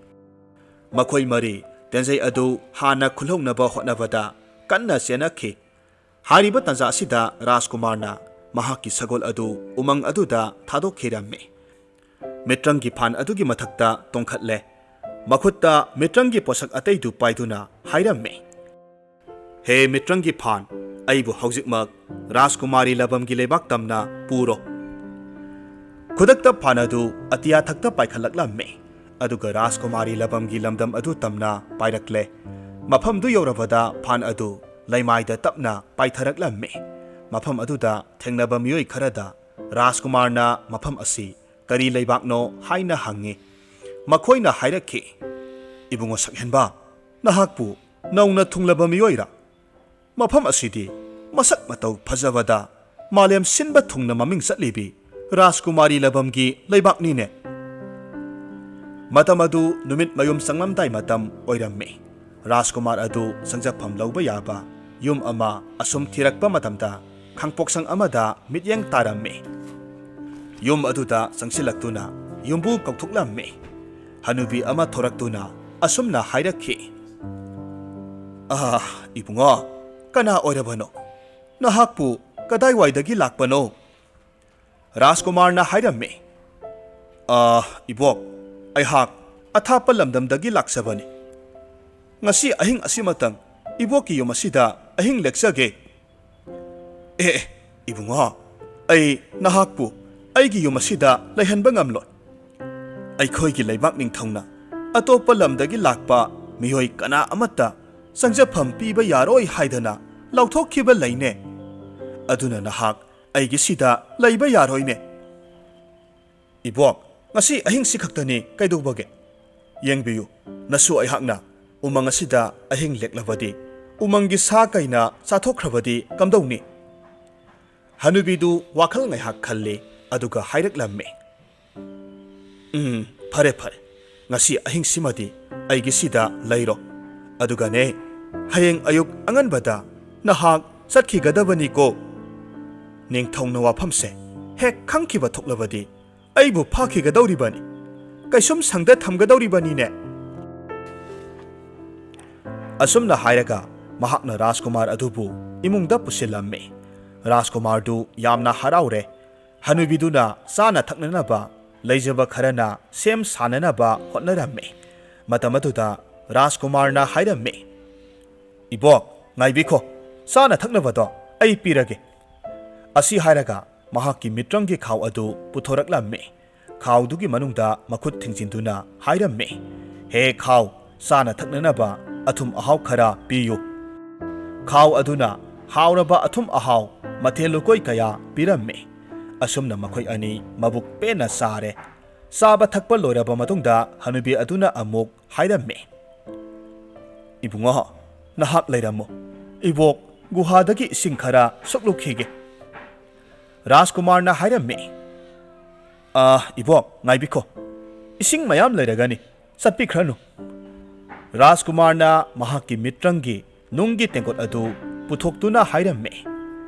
ꯃꯈꯣꯏ ꯃꯔꯤ ꯇꯦꯟꯖꯩ ꯑꯗꯨ ꯍꯥꯟꯅ ꯈꯨꯜꯍꯧꯅꯕ ꯍꯣꯠꯅꯕꯗ ꯀꯟꯅ ꯆꯦꯟꯅꯈꯤ꯫ ꯍꯥꯏꯔꯤꯕ ꯇꯥꯟꯖꯥ ꯑꯁꯤꯗ ꯔꯥꯖꯀꯨꯃꯥꯔꯅ ꯃꯍꯥꯛꯀꯤ ꯁꯒꯣꯜ ꯑꯗꯨ ꯎꯃꯪ ꯑꯗꯨꯗ ꯊꯥꯗꯣꯛꯈꯤꯔꯝꯃꯤ꯫ ꯃꯤꯇ꯭ꯔꯪꯒꯤ ꯐꯥꯟ ꯑꯗꯨꯒꯤ ꯃꯊꯛꯇ ꯇꯣꯡꯈꯠꯂꯦ꯫ ꯃꯈꯨꯠꯇ ꯃꯤꯇ꯭ꯔꯪꯒꯤ ꯄꯣꯠꯁꯛ ꯑꯇꯩꯗꯨ ꯄꯥꯏꯗꯨꯅ ꯍꯥꯏꯔꯝꯃꯤ, "ꯍꯦ ꯃꯤꯇ꯭ꯔꯪꯒꯤ ꯐꯥꯟ, ꯑꯩꯕꯨ ꯍꯧꯖꯤꯛꯃꯛ ꯔꯥꯖꯀꯨꯃꯥꯔꯤ ꯂꯕꯝꯒꯤ ꯂꯩꯕꯥꯛ ꯇꯝꯅ ꯄꯨꯔꯣ꯫" ꯈꯨꯗꯛꯇ ꯐꯥꯟ ꯑꯗꯨ ꯑꯇꯤꯌꯥ ꯊꯛꯇ ꯄꯥꯏꯈꯠꯂꯛꯂꯝꯃꯤ꯫ ꯑꯗꯨꯒ ꯔꯥꯖꯀꯨꯃꯥꯔꯤ ꯂꯕꯝꯒꯤ ꯂꯝꯗꯝ ꯑꯗꯨ ꯇꯝꯅ ꯄꯥꯏꯔꯛꯂꯦ꯫ ꯃꯐꯝꯗꯨ ꯌꯧꯔꯕꯗ ꯐꯥꯟ ꯑꯗꯨ ꯂꯩꯃꯥꯏꯗ ꯇꯞꯅ ꯄꯥꯏꯊꯔꯛꯂꯝꯃꯤ꯫ ꯃꯐꯝ ꯑꯗꯨꯗ ꯊꯦꯡꯅꯕ ꯃꯤꯑꯣꯏ ꯈꯔꯗ ꯔꯥꯖꯀꯨꯃꯥꯔꯅ ꯃꯐꯝ ꯑꯁꯤ ꯀꯔꯤ ꯂꯩꯕꯥꯛꯅꯣ ꯍꯥꯏꯅ ꯍꯪꯉꯤ꯫ ꯃꯈꯣꯏꯅ ꯍꯥꯏꯔꯛꯈꯤ, "ꯏꯕꯨꯡꯉꯣ ꯁꯛꯍꯦꯟꯕ, ꯅꯍꯥꯛꯄꯨ ꯅꯧꯅ ꯊꯨꯡꯂꯕ ꯃꯤꯑꯣꯏꯔꯥ? ꯃꯐꯝ ꯑꯁꯤꯗꯤ ꯃꯁꯛ ꯃꯇꯧ ꯐꯖꯕꯗ ꯃꯥꯂꯦꯝ ꯁꯤꯟꯕ ꯊꯨꯡꯅ ꯃꯃꯤꯡ ꯆꯠꯂꯤꯕꯤ ꯔꯥꯖꯀꯨꯃꯥꯔꯤ ꯂꯕꯝꯒꯤ ꯂꯩꯕꯥꯛꯅꯤꯅꯦ꯫" ꯃꯇꯝ ꯑꯗꯨ ꯅꯨꯃꯤꯠ ꯃꯌꯨꯝ ꯆꯪꯂꯝꯗꯥꯏ ꯃꯇꯝ ꯑꯣꯏꯔꯝꯃꯤ꯫ ꯔꯥꯖꯀꯨꯃꯥꯔ ꯑꯗꯨ ꯆꯪꯖꯐꯝ ꯂꯧꯕ ꯌꯥꯕ ꯌꯨꯝ ꯑꯃ ꯑꯁꯨꯝ ꯊꯤꯔꯛꯄ ꯃꯇꯝꯗ ꯈꯥꯡꯄꯣꯛꯁꯪ ꯑꯃꯗ ꯃꯤꯠꯌꯦꯡ ꯇꯥꯔꯝꯃꯤ꯫ ꯌꯨꯝ ꯑꯗꯨꯗ ꯆꯪꯁꯤꯜꯂꯛꯇꯨꯅ ꯌꯨꯝꯕꯨ ꯀꯧꯊꯣꯛꯂꯝꯃꯤ꯫ ꯍꯅꯨꯕꯤ ꯑꯃ ꯊꯣꯔꯛꯇꯨꯅ ꯑꯁꯨꯝꯅ ꯍꯥꯏꯔꯛꯈꯤ, "ꯑꯥ, ꯏꯕꯨꯡꯉꯣ, ꯀꯅꯥ ꯑꯣꯏꯔꯕꯅꯣ? ꯅꯍꯥꯛꯄꯨ ꯀꯗꯥꯏꯋꯥꯏꯗꯒꯤ ꯂꯥꯛꯄꯅꯣ?" ꯔꯥꯖꯀꯨꯃꯥꯔꯅ ꯍꯥꯏꯔꯝꯃꯤ, "ꯑꯥ, ꯏꯕꯣꯛ, ꯑꯩꯍꯥꯛ ꯑꯊꯥꯞꯄ ꯂꯝꯗꯝꯗꯒꯤ ꯂꯥꯛꯆꯕꯅꯤ꯫ ꯉꯁꯤ ꯑꯍꯤꯡ ꯑꯁꯤꯃꯇꯪ ꯏꯕꯣꯛꯀꯤ ꯌꯨꯝ ꯑꯁꯤꯗ ꯑꯍꯤꯡ ꯂꯦꯛꯆꯒꯦ꯫" "ꯑꯦ, ꯑꯦ, ꯏꯕꯨꯡꯉꯣ, ꯑꯩ ꯅꯍꯥꯛꯄꯨ ꯑꯩꯒꯤ ꯌꯨꯝ ꯑꯁꯤꯗ ꯂꯩꯍꯟꯕ ꯉꯝꯂꯣꯏ꯫ ꯑꯩꯈꯣꯏꯒꯤ ꯂꯩꯕꯥꯛ ꯅꯤꯡꯊꯧꯅ ꯑꯇꯣꯞꯄ ꯂꯝꯗꯒꯤ ꯂꯥꯛꯄ ꯃꯤꯑꯣꯏ ꯀꯅꯥ ꯑꯃꯠꯇ ꯆꯪꯖꯐꯝ ꯄꯤꯕ ꯌꯥꯔꯣꯏ ꯍꯥꯏꯗꯅ ꯂꯥꯎꯊꯣꯛꯈꯤꯕ ꯂꯩꯅꯦ꯫ ꯑꯗꯨꯅ ꯅꯍꯥꯛ ꯑꯩꯒꯤꯁꯤꯗ ꯂꯩꯕ ꯌꯥꯔꯣꯏꯅꯦ꯫" "ꯏꯕꯣꯛ, ꯉꯁꯤ ꯑꯍꯤꯡꯁꯤ ꯈꯛꯇꯅꯤ, ꯀꯩꯗꯧꯕꯒꯦ? ꯌꯦꯡꯕꯤꯌꯨ, ꯅꯁꯨ ꯑꯩꯍꯥꯛꯅ ꯎꯃꯪ ꯑꯁꯤꯗ ꯑꯍꯤꯡ ꯂꯦꯛꯂꯕꯗꯤ, ꯎꯃꯪꯒꯤ ꯁꯥ ꯀꯩꯅ ꯆꯥꯊꯣꯛꯈ꯭ꯔꯕꯗꯤ ꯀꯝꯗꯧꯅꯤ?" ꯍꯅꯨꯕꯤꯗꯨ ꯋꯥꯈꯜ ꯉꯥꯏꯍꯥꯛ ꯈꯜꯂꯤ, ꯑꯗꯨꯒ ꯍꯥꯏꯔꯛꯂꯝꯃꯤ, "ꯎꯝ, ꯐꯔꯦ, ꯐꯔꯦ꯫ ꯉꯁꯤ ꯑꯍꯤꯡꯁꯤꯃꯗꯤ ꯑꯩꯒꯤꯁꯤꯗ ꯂꯩꯔꯣ꯫ ꯑꯗꯨꯒꯅꯦ, ꯍꯌꯦꯡ ꯑꯌꯨꯛ ꯑꯉꯟꯕꯗ ꯅꯍꯥꯛ ꯆꯠꯈꯤꯒꯗꯕꯅꯤꯀꯣ꯫ ꯅꯤꯡꯊꯧꯅ ꯋꯥꯐꯝꯁꯦ ꯍꯦꯛ ꯈꯪꯈꯤꯕ ꯊꯣꯛꯂꯕꯗꯤ ꯑꯩꯕꯨ ꯐꯥꯈꯤꯒꯗꯧꯔꯤꯕꯅꯤ꯫ ꯀꯩꯁꯨꯝ ꯁꯪꯗ ꯊꯝꯒꯗꯧꯔꯤꯕꯅꯤꯅꯦ꯫" ꯑꯁꯨꯝꯅ ꯍꯥꯏꯔꯒ ꯃꯍꯥꯛꯅ ꯔꯥꯖꯀꯨꯃꯥꯔ ꯑꯗꯨꯕꯨ ꯏꯃꯨꯡꯗ ꯄꯨꯁꯤꯜꯂꯝꯃꯤ꯫ ꯔꯥꯖꯀꯨꯃꯥꯔꯗꯨ ꯌꯥꯝꯅ ꯍꯔꯥꯎꯔꯦ꯫ ꯍꯅꯨꯕꯤꯗꯨꯅ ꯆꯥꯅ ꯊꯛꯅꯅꯕ ꯂꯩꯖꯕ ꯈꯔꯅ ꯁꯦꯝ ꯁꯥꯅꯅꯕ ꯍꯣꯠꯅꯔꯝꯃꯤ꯫ ꯃꯇꯝ ꯑꯗꯨꯗ ꯔꯥꯖꯀꯨꯃꯥꯔꯅ ꯍꯥꯏꯔꯝꯃꯤ, "ꯏꯕꯣꯛ, ꯉꯥꯏꯕꯤꯈꯣ, ꯆꯥꯅ ꯊꯛꯅꯕꯗꯣ ꯑꯩ ꯄꯤꯔꯒꯦ"꯫ ꯑꯁꯤ ꯍꯥꯏꯔꯒ ꯃꯍꯥꯛꯀꯤ ꯃꯤꯇ꯭ꯔꯪꯒꯤ ꯈꯥꯎ ꯑꯗꯨ ꯄꯨꯊꯣꯔꯛꯂꯝꯃꯤ꯫ ꯈꯥꯎꯗꯨꯒꯤ ꯃꯅꯨꯡꯗ ꯃꯈꯨꯠ ꯊꯤꯡꯖꯤꯟꯗꯨꯅ ꯍꯥꯏꯔꯝꯃꯤ, "ꯍꯦ ꯈꯥꯎ, ꯆꯥꯅ ꯊꯛꯅꯅꯕ ꯑꯊꯨꯝ ꯑꯍꯥꯎ ꯈꯔ ꯄꯤꯌꯨ"꯫ ꯈꯥꯎ ꯑꯗꯨꯅ ꯍꯥꯎꯔꯕ ꯑꯊꯨꯝ ꯑꯍꯥꯎ ꯃꯊꯦꯜ ꯂꯨꯀꯣꯏ ꯀꯌꯥ ꯄꯤꯔꯝꯃꯤ꯫ ꯑꯁꯨꯝꯅ ꯃꯈꯣꯏ ꯑꯅꯤ ꯃꯕꯨꯛ ꯄꯦꯟꯅ ꯆꯥꯔꯦ꯫ ꯆꯥꯕ ꯊꯛꯄ ꯂꯣꯏꯔꯕ ꯃꯇꯨꯡꯗ ꯍꯅꯨꯕꯤ ꯑꯗꯨꯅ ꯑꯃꯨꯛ ꯍꯥꯏꯔꯝꯃꯤ, "ꯏꯕꯨꯡꯉꯣ, ꯅꯍꯥꯛ ꯂꯩꯔꯝꯃꯨ꯫ ꯏꯕꯣꯛ ꯒꯨꯍꯥꯗꯒꯤ ꯏꯁꯤꯡ ꯈꯔ ꯁꯣꯛꯂꯨꯈꯤꯒꯦ"꯫ ꯔꯥꯖꯀꯨꯃꯥꯔꯅ ꯍꯥꯏꯔꯝꯃꯤ, "ꯑꯥ, ꯏꯕꯣꯛ, ꯉꯥꯏꯕꯤꯈꯣ꯫ ꯏꯁꯤꯡ ꯃꯌꯥꯝ ꯂꯩꯔꯒꯅꯤ꯫ ꯆꯠꯄꯤꯈ꯭ꯔꯅꯨ"꯫ ꯔꯥꯖꯀꯨꯃꯥꯔꯅ ꯃꯍꯥꯛꯀꯤ ꯃꯤꯇ꯭ꯔꯪꯒꯤ ꯅꯨꯡꯒꯤ ꯇꯦꯡꯀꯣꯠ ꯑꯗꯨ ꯄꯨꯊꯣꯛꯇꯨꯅ ꯍꯥꯏꯔꯝꯃꯤ,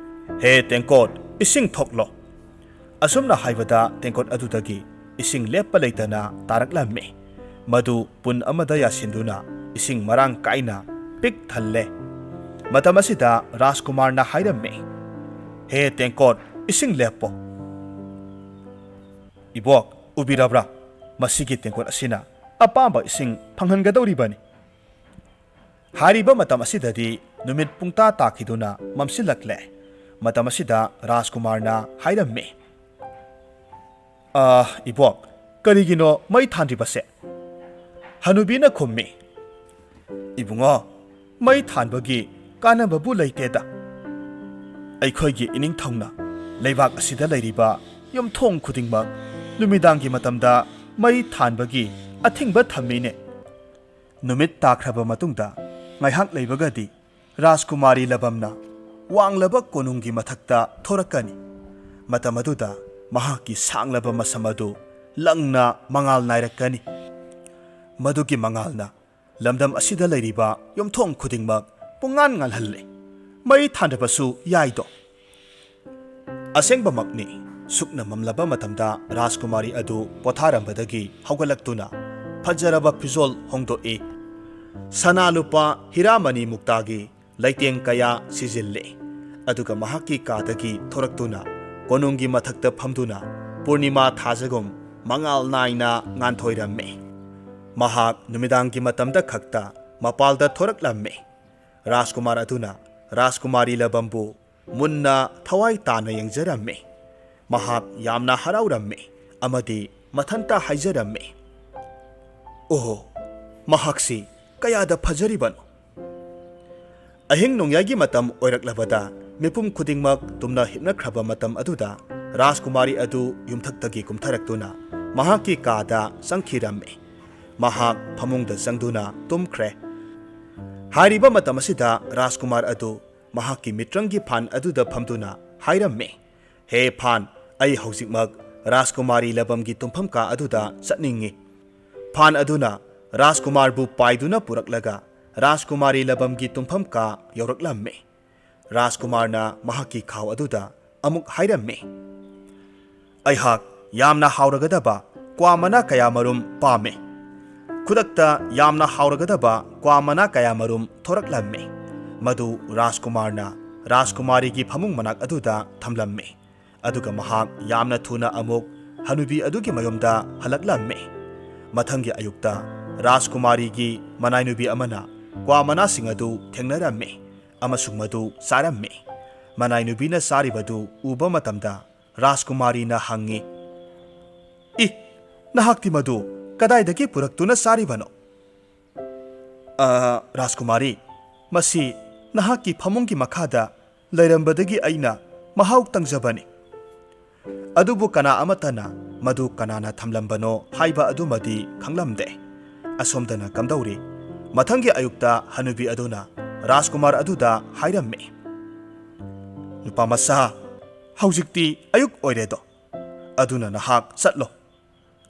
"ꯍꯦ ꯇꯦꯡꯀꯣꯠ, ꯏꯁꯤꯡ ꯊꯣꯛꯂꯣ"꯫ ꯑꯁꯨꯝꯅ ꯍꯥꯏꯕꯗ ꯇꯦꯡꯀꯣꯠ ꯑꯗꯨꯗꯒꯤ ꯏꯁꯤꯡ ꯂꯦꯞꯄ ꯂꯩꯇꯅ ꯇꯥꯔꯛꯂꯝꯃꯤ꯫ ꯃꯗꯨ ꯄꯨꯟ ꯑꯃꯗ ꯌꯥꯁꯤꯟꯗꯨꯅ ꯏꯁꯤꯡ ꯃꯔꯥꯡ ꯀꯥꯏꯅ ꯄꯤꯛ ꯊꯜꯂꯦ꯫ ꯃꯇꯝ ꯑꯁꯤꯗ ꯔꯥꯖꯀꯨꯃꯥꯔꯅ ꯍꯥꯏꯔꯝꯃꯤ, "ꯍꯦ ꯇꯦꯡꯀꯣꯠ, ꯏꯁꯤꯡ ꯂꯦꯞꯄꯣ"꯫ "ꯏꯕꯣꯛ, ꯎꯕꯤꯔꯕ꯭ꯔꯥ? ꯃꯁꯤꯒꯤ ꯇꯦꯡꯀꯣꯠ ꯑꯁꯤꯅ ꯑꯄꯥꯝꯕ ꯏꯁꯤꯡ ꯐꯪꯍꯟꯒꯗꯧꯔꯤꯕꯅꯤ"꯫ ꯍꯥꯏꯔꯤꯕ ꯃꯇꯝ ꯑꯁꯤꯗꯗꯤ ꯅꯨꯃꯤꯠ ꯄꯨꯡꯇꯥ ꯇꯥꯈꯤꯗꯨꯅ ꯃꯝꯁꯤꯜꯂꯛꯂꯦ꯫ ꯃꯇꯝ ꯑꯁꯤꯗ ꯔꯥꯖꯀꯨꯃꯥꯔꯅ ꯍꯥꯏꯔꯝꯃꯤ, "ꯑꯥ, ꯏꯕꯣꯛ, ꯀꯔꯤꯒꯤꯅꯣ ꯃꯩ ꯊꯥꯟꯗ꯭ꯔꯤꯕꯁꯦ?" ꯍꯅꯨꯕꯤꯅ ꯈꯨꯝꯃꯤ, "ꯏꯕꯨꯡꯉꯣ, ꯃꯩ ꯊꯥꯟꯕꯒꯤ ꯀꯥꯟꯅꯕꯕꯨ ꯂꯩꯇꯦꯗ꯫ ꯑꯩꯈꯣꯏꯒꯤ ꯏꯅꯤꯡꯊꯧꯅ ꯂꯩꯕꯥꯛ ꯑꯁꯤꯗ ꯂꯩꯔꯤꯕ ꯌꯨꯝꯊꯣꯡ ꯈꯨꯗꯤꯡꯃꯛ ꯅꯨꯃꯤꯗꯥꯡꯒꯤ ꯃꯇꯝꯗ ꯃꯩ ꯊꯥꯟꯕꯒꯤ ꯑꯊꯤꯡꯕ ꯊꯝꯃꯤꯅꯦ꯫ ꯅꯨꯃꯤꯠ ꯇꯥꯈ꯭ꯔꯕ ꯃꯇꯨꯡꯗ ꯉꯥꯏꯍꯥꯛ ꯂꯩꯕꯒꯗꯤ ꯔꯥꯖꯀꯨꯃꯥꯔꯤ ꯂꯕꯝꯅ ꯋꯥꯡꯂꯕ ꯀꯣꯅꯨꯡꯒꯤ ꯃꯊꯛꯇ ꯊꯣꯔꯛꯀꯅꯤ꯫ ꯃꯇꯝ ꯑꯗꯨꯗ ꯃꯍꯥꯛꯀꯤ ꯁꯥꯡꯂꯕ ꯃꯁꯝ ꯑꯗꯨ ꯂꯪꯅ ꯃꯉꯥꯜ ꯅꯥꯏꯔꯛꯀꯅꯤ꯫ ꯃꯗꯨꯒꯤ ꯃꯉꯥꯜꯅ ꯂꯝꯗꯝ ꯑꯁꯤꯗ ꯂꯩꯔꯤꯕ ꯌꯨꯝꯊꯣꯡ ꯈꯨꯗꯤꯡꯃꯛ ꯄꯨꯡꯉꯥꯟ ꯉꯥꯜꯍꯜꯂꯦ꯫ ꯃꯩ ꯊꯥꯟꯗꯕꯁꯨ ꯌꯥꯏꯗꯣ"꯫ ꯑꯁꯦꯡꯕꯃꯛꯅꯤ, ꯁꯨꯛꯅ ꯃꯝꯂꯕ ꯃꯇꯝꯗ ꯔꯥꯖꯀꯨꯃꯥꯔꯤ ꯑꯗꯨ ꯄꯣꯊꯥꯔꯝꯕꯗꯒꯤ ꯍꯧꯒꯠꯂꯛꯇꯨꯅ ꯐꯖꯔꯕ ꯐꯤꯖꯣꯜ ꯍꯣꯡꯗꯣꯛꯏ꯫ ꯁꯅꯥ ꯂꯨꯄꯥ ꯍꯤꯔꯥꯃꯅꯤ ꯃꯨꯛꯇꯥꯒꯤ ꯂꯩꯇꯦꯡ ꯀꯌꯥ ꯁꯤꯖꯤꯜꯂꯦ꯫ ꯑꯗꯨꯒ ꯃꯍꯥꯛꯀꯤ ꯀꯥꯗꯒꯤ ꯊꯣꯔꯛꯇꯨꯅ ꯀꯣꯅꯨꯡꯒꯤ ꯃꯊꯛꯇ ꯐꯝꯗꯨꯅ ꯄꯨꯔꯅꯤꯃꯥ ꯊꯥꯖꯒꯨꯝ ꯃꯉꯥꯜ ꯅꯥꯏꯅ ꯉꯥꯟꯊꯣꯏꯔꯝꯃꯤ꯫ ꯃꯍꯥꯛ ꯅꯨꯃꯤꯗꯥꯡꯒꯤ ꯃꯇꯝꯗ ꯈꯛꯇ ꯃꯄꯥꯜꯗ ꯊꯣꯔꯛꯂꯝꯃꯤ꯫ ꯔꯥꯖꯀꯨꯃꯥꯔ ꯑꯗꯨꯅ ꯔꯥꯖꯀꯨꯃꯥꯔꯤ ꯂꯕꯝꯕꯨ ꯃꯨꯟꯅ ꯊꯋꯥꯏ ꯇꯥꯅ ꯌꯦꯡꯖꯔꯝꯃꯤ꯫ ꯃꯍꯥꯛ ꯌꯥꯝꯅ ꯍꯔꯥꯎꯔꯝꯃꯤ ꯑꯃꯗꯤ ꯃꯊꯟꯇ ꯍꯥꯏꯖꯔꯝꯃꯤ, "ꯑꯣꯍꯣ, ꯃꯍꯥꯛꯁꯤ ꯀꯌꯥꯗ ꯐꯖꯔꯤꯕꯅꯣ!" ꯑꯍꯤꯡ ꯅꯣꯡꯌꯥꯏꯒꯤ ꯃꯇꯝ ꯑꯣꯏꯔꯛꯂꯕꯗ ꯃꯤꯄꯨꯝ ꯈꯨꯗꯤꯡꯃꯛ ꯇꯨꯝꯅ ꯍꯤꯞꯅꯈ꯭ꯔꯕ ꯃꯇꯝ ꯑꯗꯨꯗ ꯔꯥꯖꯀꯨꯃꯥꯔꯤ ꯑꯗꯨ ꯌꯨꯝꯊꯛꯇꯒꯤ ꯀꯨꯝꯊꯔꯛꯇꯨꯅ ꯃꯍꯥꯛꯀꯤ ꯀꯥꯗ ꯆꯪꯈꯤꯔꯝꯃꯤ꯫ ꯃꯍꯥꯛ ꯐꯃꯨꯡꯗ ꯆꯪꯗꯨꯅ ꯇꯨꯝꯈ꯭ꯔꯦ꯫ ꯍꯥꯏꯔꯤꯕ ꯃꯇꯝ ꯑꯁꯤꯗ ꯔꯥꯖꯀꯨꯃꯥꯔ ꯑꯗꯨ ꯃꯍꯥꯛꯀꯤ ꯃꯤꯇ꯭ꯔꯪꯒꯤ ꯐꯥꯟ ꯑꯗꯨꯗ ꯐꯝꯗꯨꯅ ꯍꯥꯏꯔꯝꯃꯤ, "ꯍꯦ ꯐꯥꯟ, ꯑꯩ ꯍꯧꯖꯤꯛꯃꯛ ꯔꯥꯖꯀꯨꯃꯥꯔꯤ ꯂꯕꯝꯒꯤ ꯇꯨꯝꯐꯝ ꯀꯥ ꯑꯗꯨꯗ ꯆꯠꯅꯤꯡꯏ꯫" ꯐꯥꯟ ꯑꯗꯨꯅ ꯔꯥꯖꯀꯨꯃꯥꯔꯕꯨ ꯄꯥꯏꯗꯨꯅ ꯄꯨꯔꯛꯂꯒ ꯔꯥꯖꯀꯨꯃꯥꯔꯤ ꯂꯕꯝꯒꯤ ꯇꯨꯝꯐꯝ ꯀꯥ ꯌꯧꯔꯛꯂꯝꯃꯤ꯫ ꯔꯥꯖꯀꯨꯃꯥꯔꯅ ꯃꯍꯥꯛꯀꯤ ꯈꯥꯎ ꯑꯗꯨꯗ ꯑꯃꯨꯛ ꯍꯥꯏꯔꯝꯃꯤ, "ꯑꯩꯍꯥꯛ ꯌꯥꯝꯅ ꯍꯥꯎꯔꯒꯗꯕ ꯀ꯭ꯋꯥ ꯃꯅꯥ ꯀꯌꯥ ꯃꯔꯨꯝ ꯄꯥꯝꯃꯤ꯫" ꯈꯨꯗꯛꯇ ꯌꯥꯝꯅ ꯍꯥꯎꯔꯒꯗꯕ ꯀ꯭ꯋꯥ ꯃꯅꯥ ꯀꯌꯥ ꯃꯔꯨꯝ ꯊꯣꯔꯛꯂꯝꯃꯤ꯫ ꯃꯗꯨ ꯔꯥꯖꯀꯨꯃꯥꯔꯅ ꯔꯥꯖꯀꯨꯃꯥꯔꯤꯒꯤ ꯐꯃꯨꯡ ꯃꯅꯥꯛ ꯑꯗꯨꯗ ꯊꯝꯂꯝꯃꯤ꯫ ꯑꯗꯨꯒ ꯃꯍꯥꯛ ꯌꯥꯝꯅ ꯊꯨꯅ ꯑꯃꯨꯛ ꯍꯅꯨꯕꯤ ꯑꯗꯨꯒꯤ ꯃꯌꯨꯝꯗ ꯍꯜꯂꯛꯂꯝꯃꯤ꯫ ꯃꯊꯪꯒꯤ ꯑꯌꯨꯛꯇ ꯔꯥꯖꯀꯨꯃꯥꯔꯤꯒꯤ ꯃꯅꯥꯏꯅꯨꯕꯤ ꯑꯃꯅ ꯀ꯭ꯋꯥ ꯃꯅꯥꯁꯤꯡ ꯑꯗꯨ ꯊꯦꯡꯅꯔꯝꯃꯤ ꯑꯃꯁꯨꯡ ꯃꯗꯨ ꯆꯥꯔꯝꯃꯤ꯫ ꯃꯅꯥꯏꯅꯨꯕꯤꯅ ꯆꯥꯔꯤꯕꯗꯨ ꯎꯕ ꯃꯇꯝꯗ ꯔꯥꯖꯀꯨꯃꯥꯔꯤꯅ ꯍꯪꯉꯤ, "ꯏ, ꯅꯍꯥꯛꯇꯤ ꯃꯗꯨ ꯀꯗꯥꯏꯗꯒꯤ ꯄꯨꯔꯛꯇꯨꯅ ꯆꯥꯔꯤꯕꯅꯣ?" "ꯑ, ꯔꯥꯖꯀꯨꯃꯥꯔꯤ, ꯃꯁꯤ ꯅꯍꯥꯛꯀꯤ ꯐꯃꯨꯡꯒꯤ ꯃꯈꯥꯗ ꯂꯩꯔꯝꯕꯗꯒꯤ ꯑꯩꯅ ꯃꯍꯥꯎ ꯇꯪꯖꯕꯅꯤ꯫ ꯑꯗꯨꯕꯨ ꯀꯅꯥ ꯑꯃꯠꯇꯅ ꯃꯗꯨ ꯀꯅꯥꯅ ꯊꯝꯂꯝꯕꯅꯣ ꯍꯥꯏꯕ ꯑꯗꯨꯃꯗꯤ ꯈꯪꯂꯝꯗꯦ꯫" ꯑꯁꯣꯝꯗꯅ ꯀꯝꯗꯧꯔꯤ? ꯃꯊꯪꯒꯤ ꯑꯌꯨꯛꯇ ꯍꯅꯨꯕꯤ ꯑꯗꯨꯅ ꯔꯥꯖꯀꯨꯃꯥꯔ ꯑꯗꯨꯗ ꯍꯥꯏꯔꯝꯃꯤ, "ꯅꯨꯄꯥ ꯃꯆꯥ, ꯍꯧꯖꯤꯛꯇꯤ ꯑꯌꯨꯛ ꯑꯣꯏꯔꯦꯗꯣ, ꯑꯗꯨꯅ ꯅꯍꯥꯛ ꯆꯠꯂꯣ꯫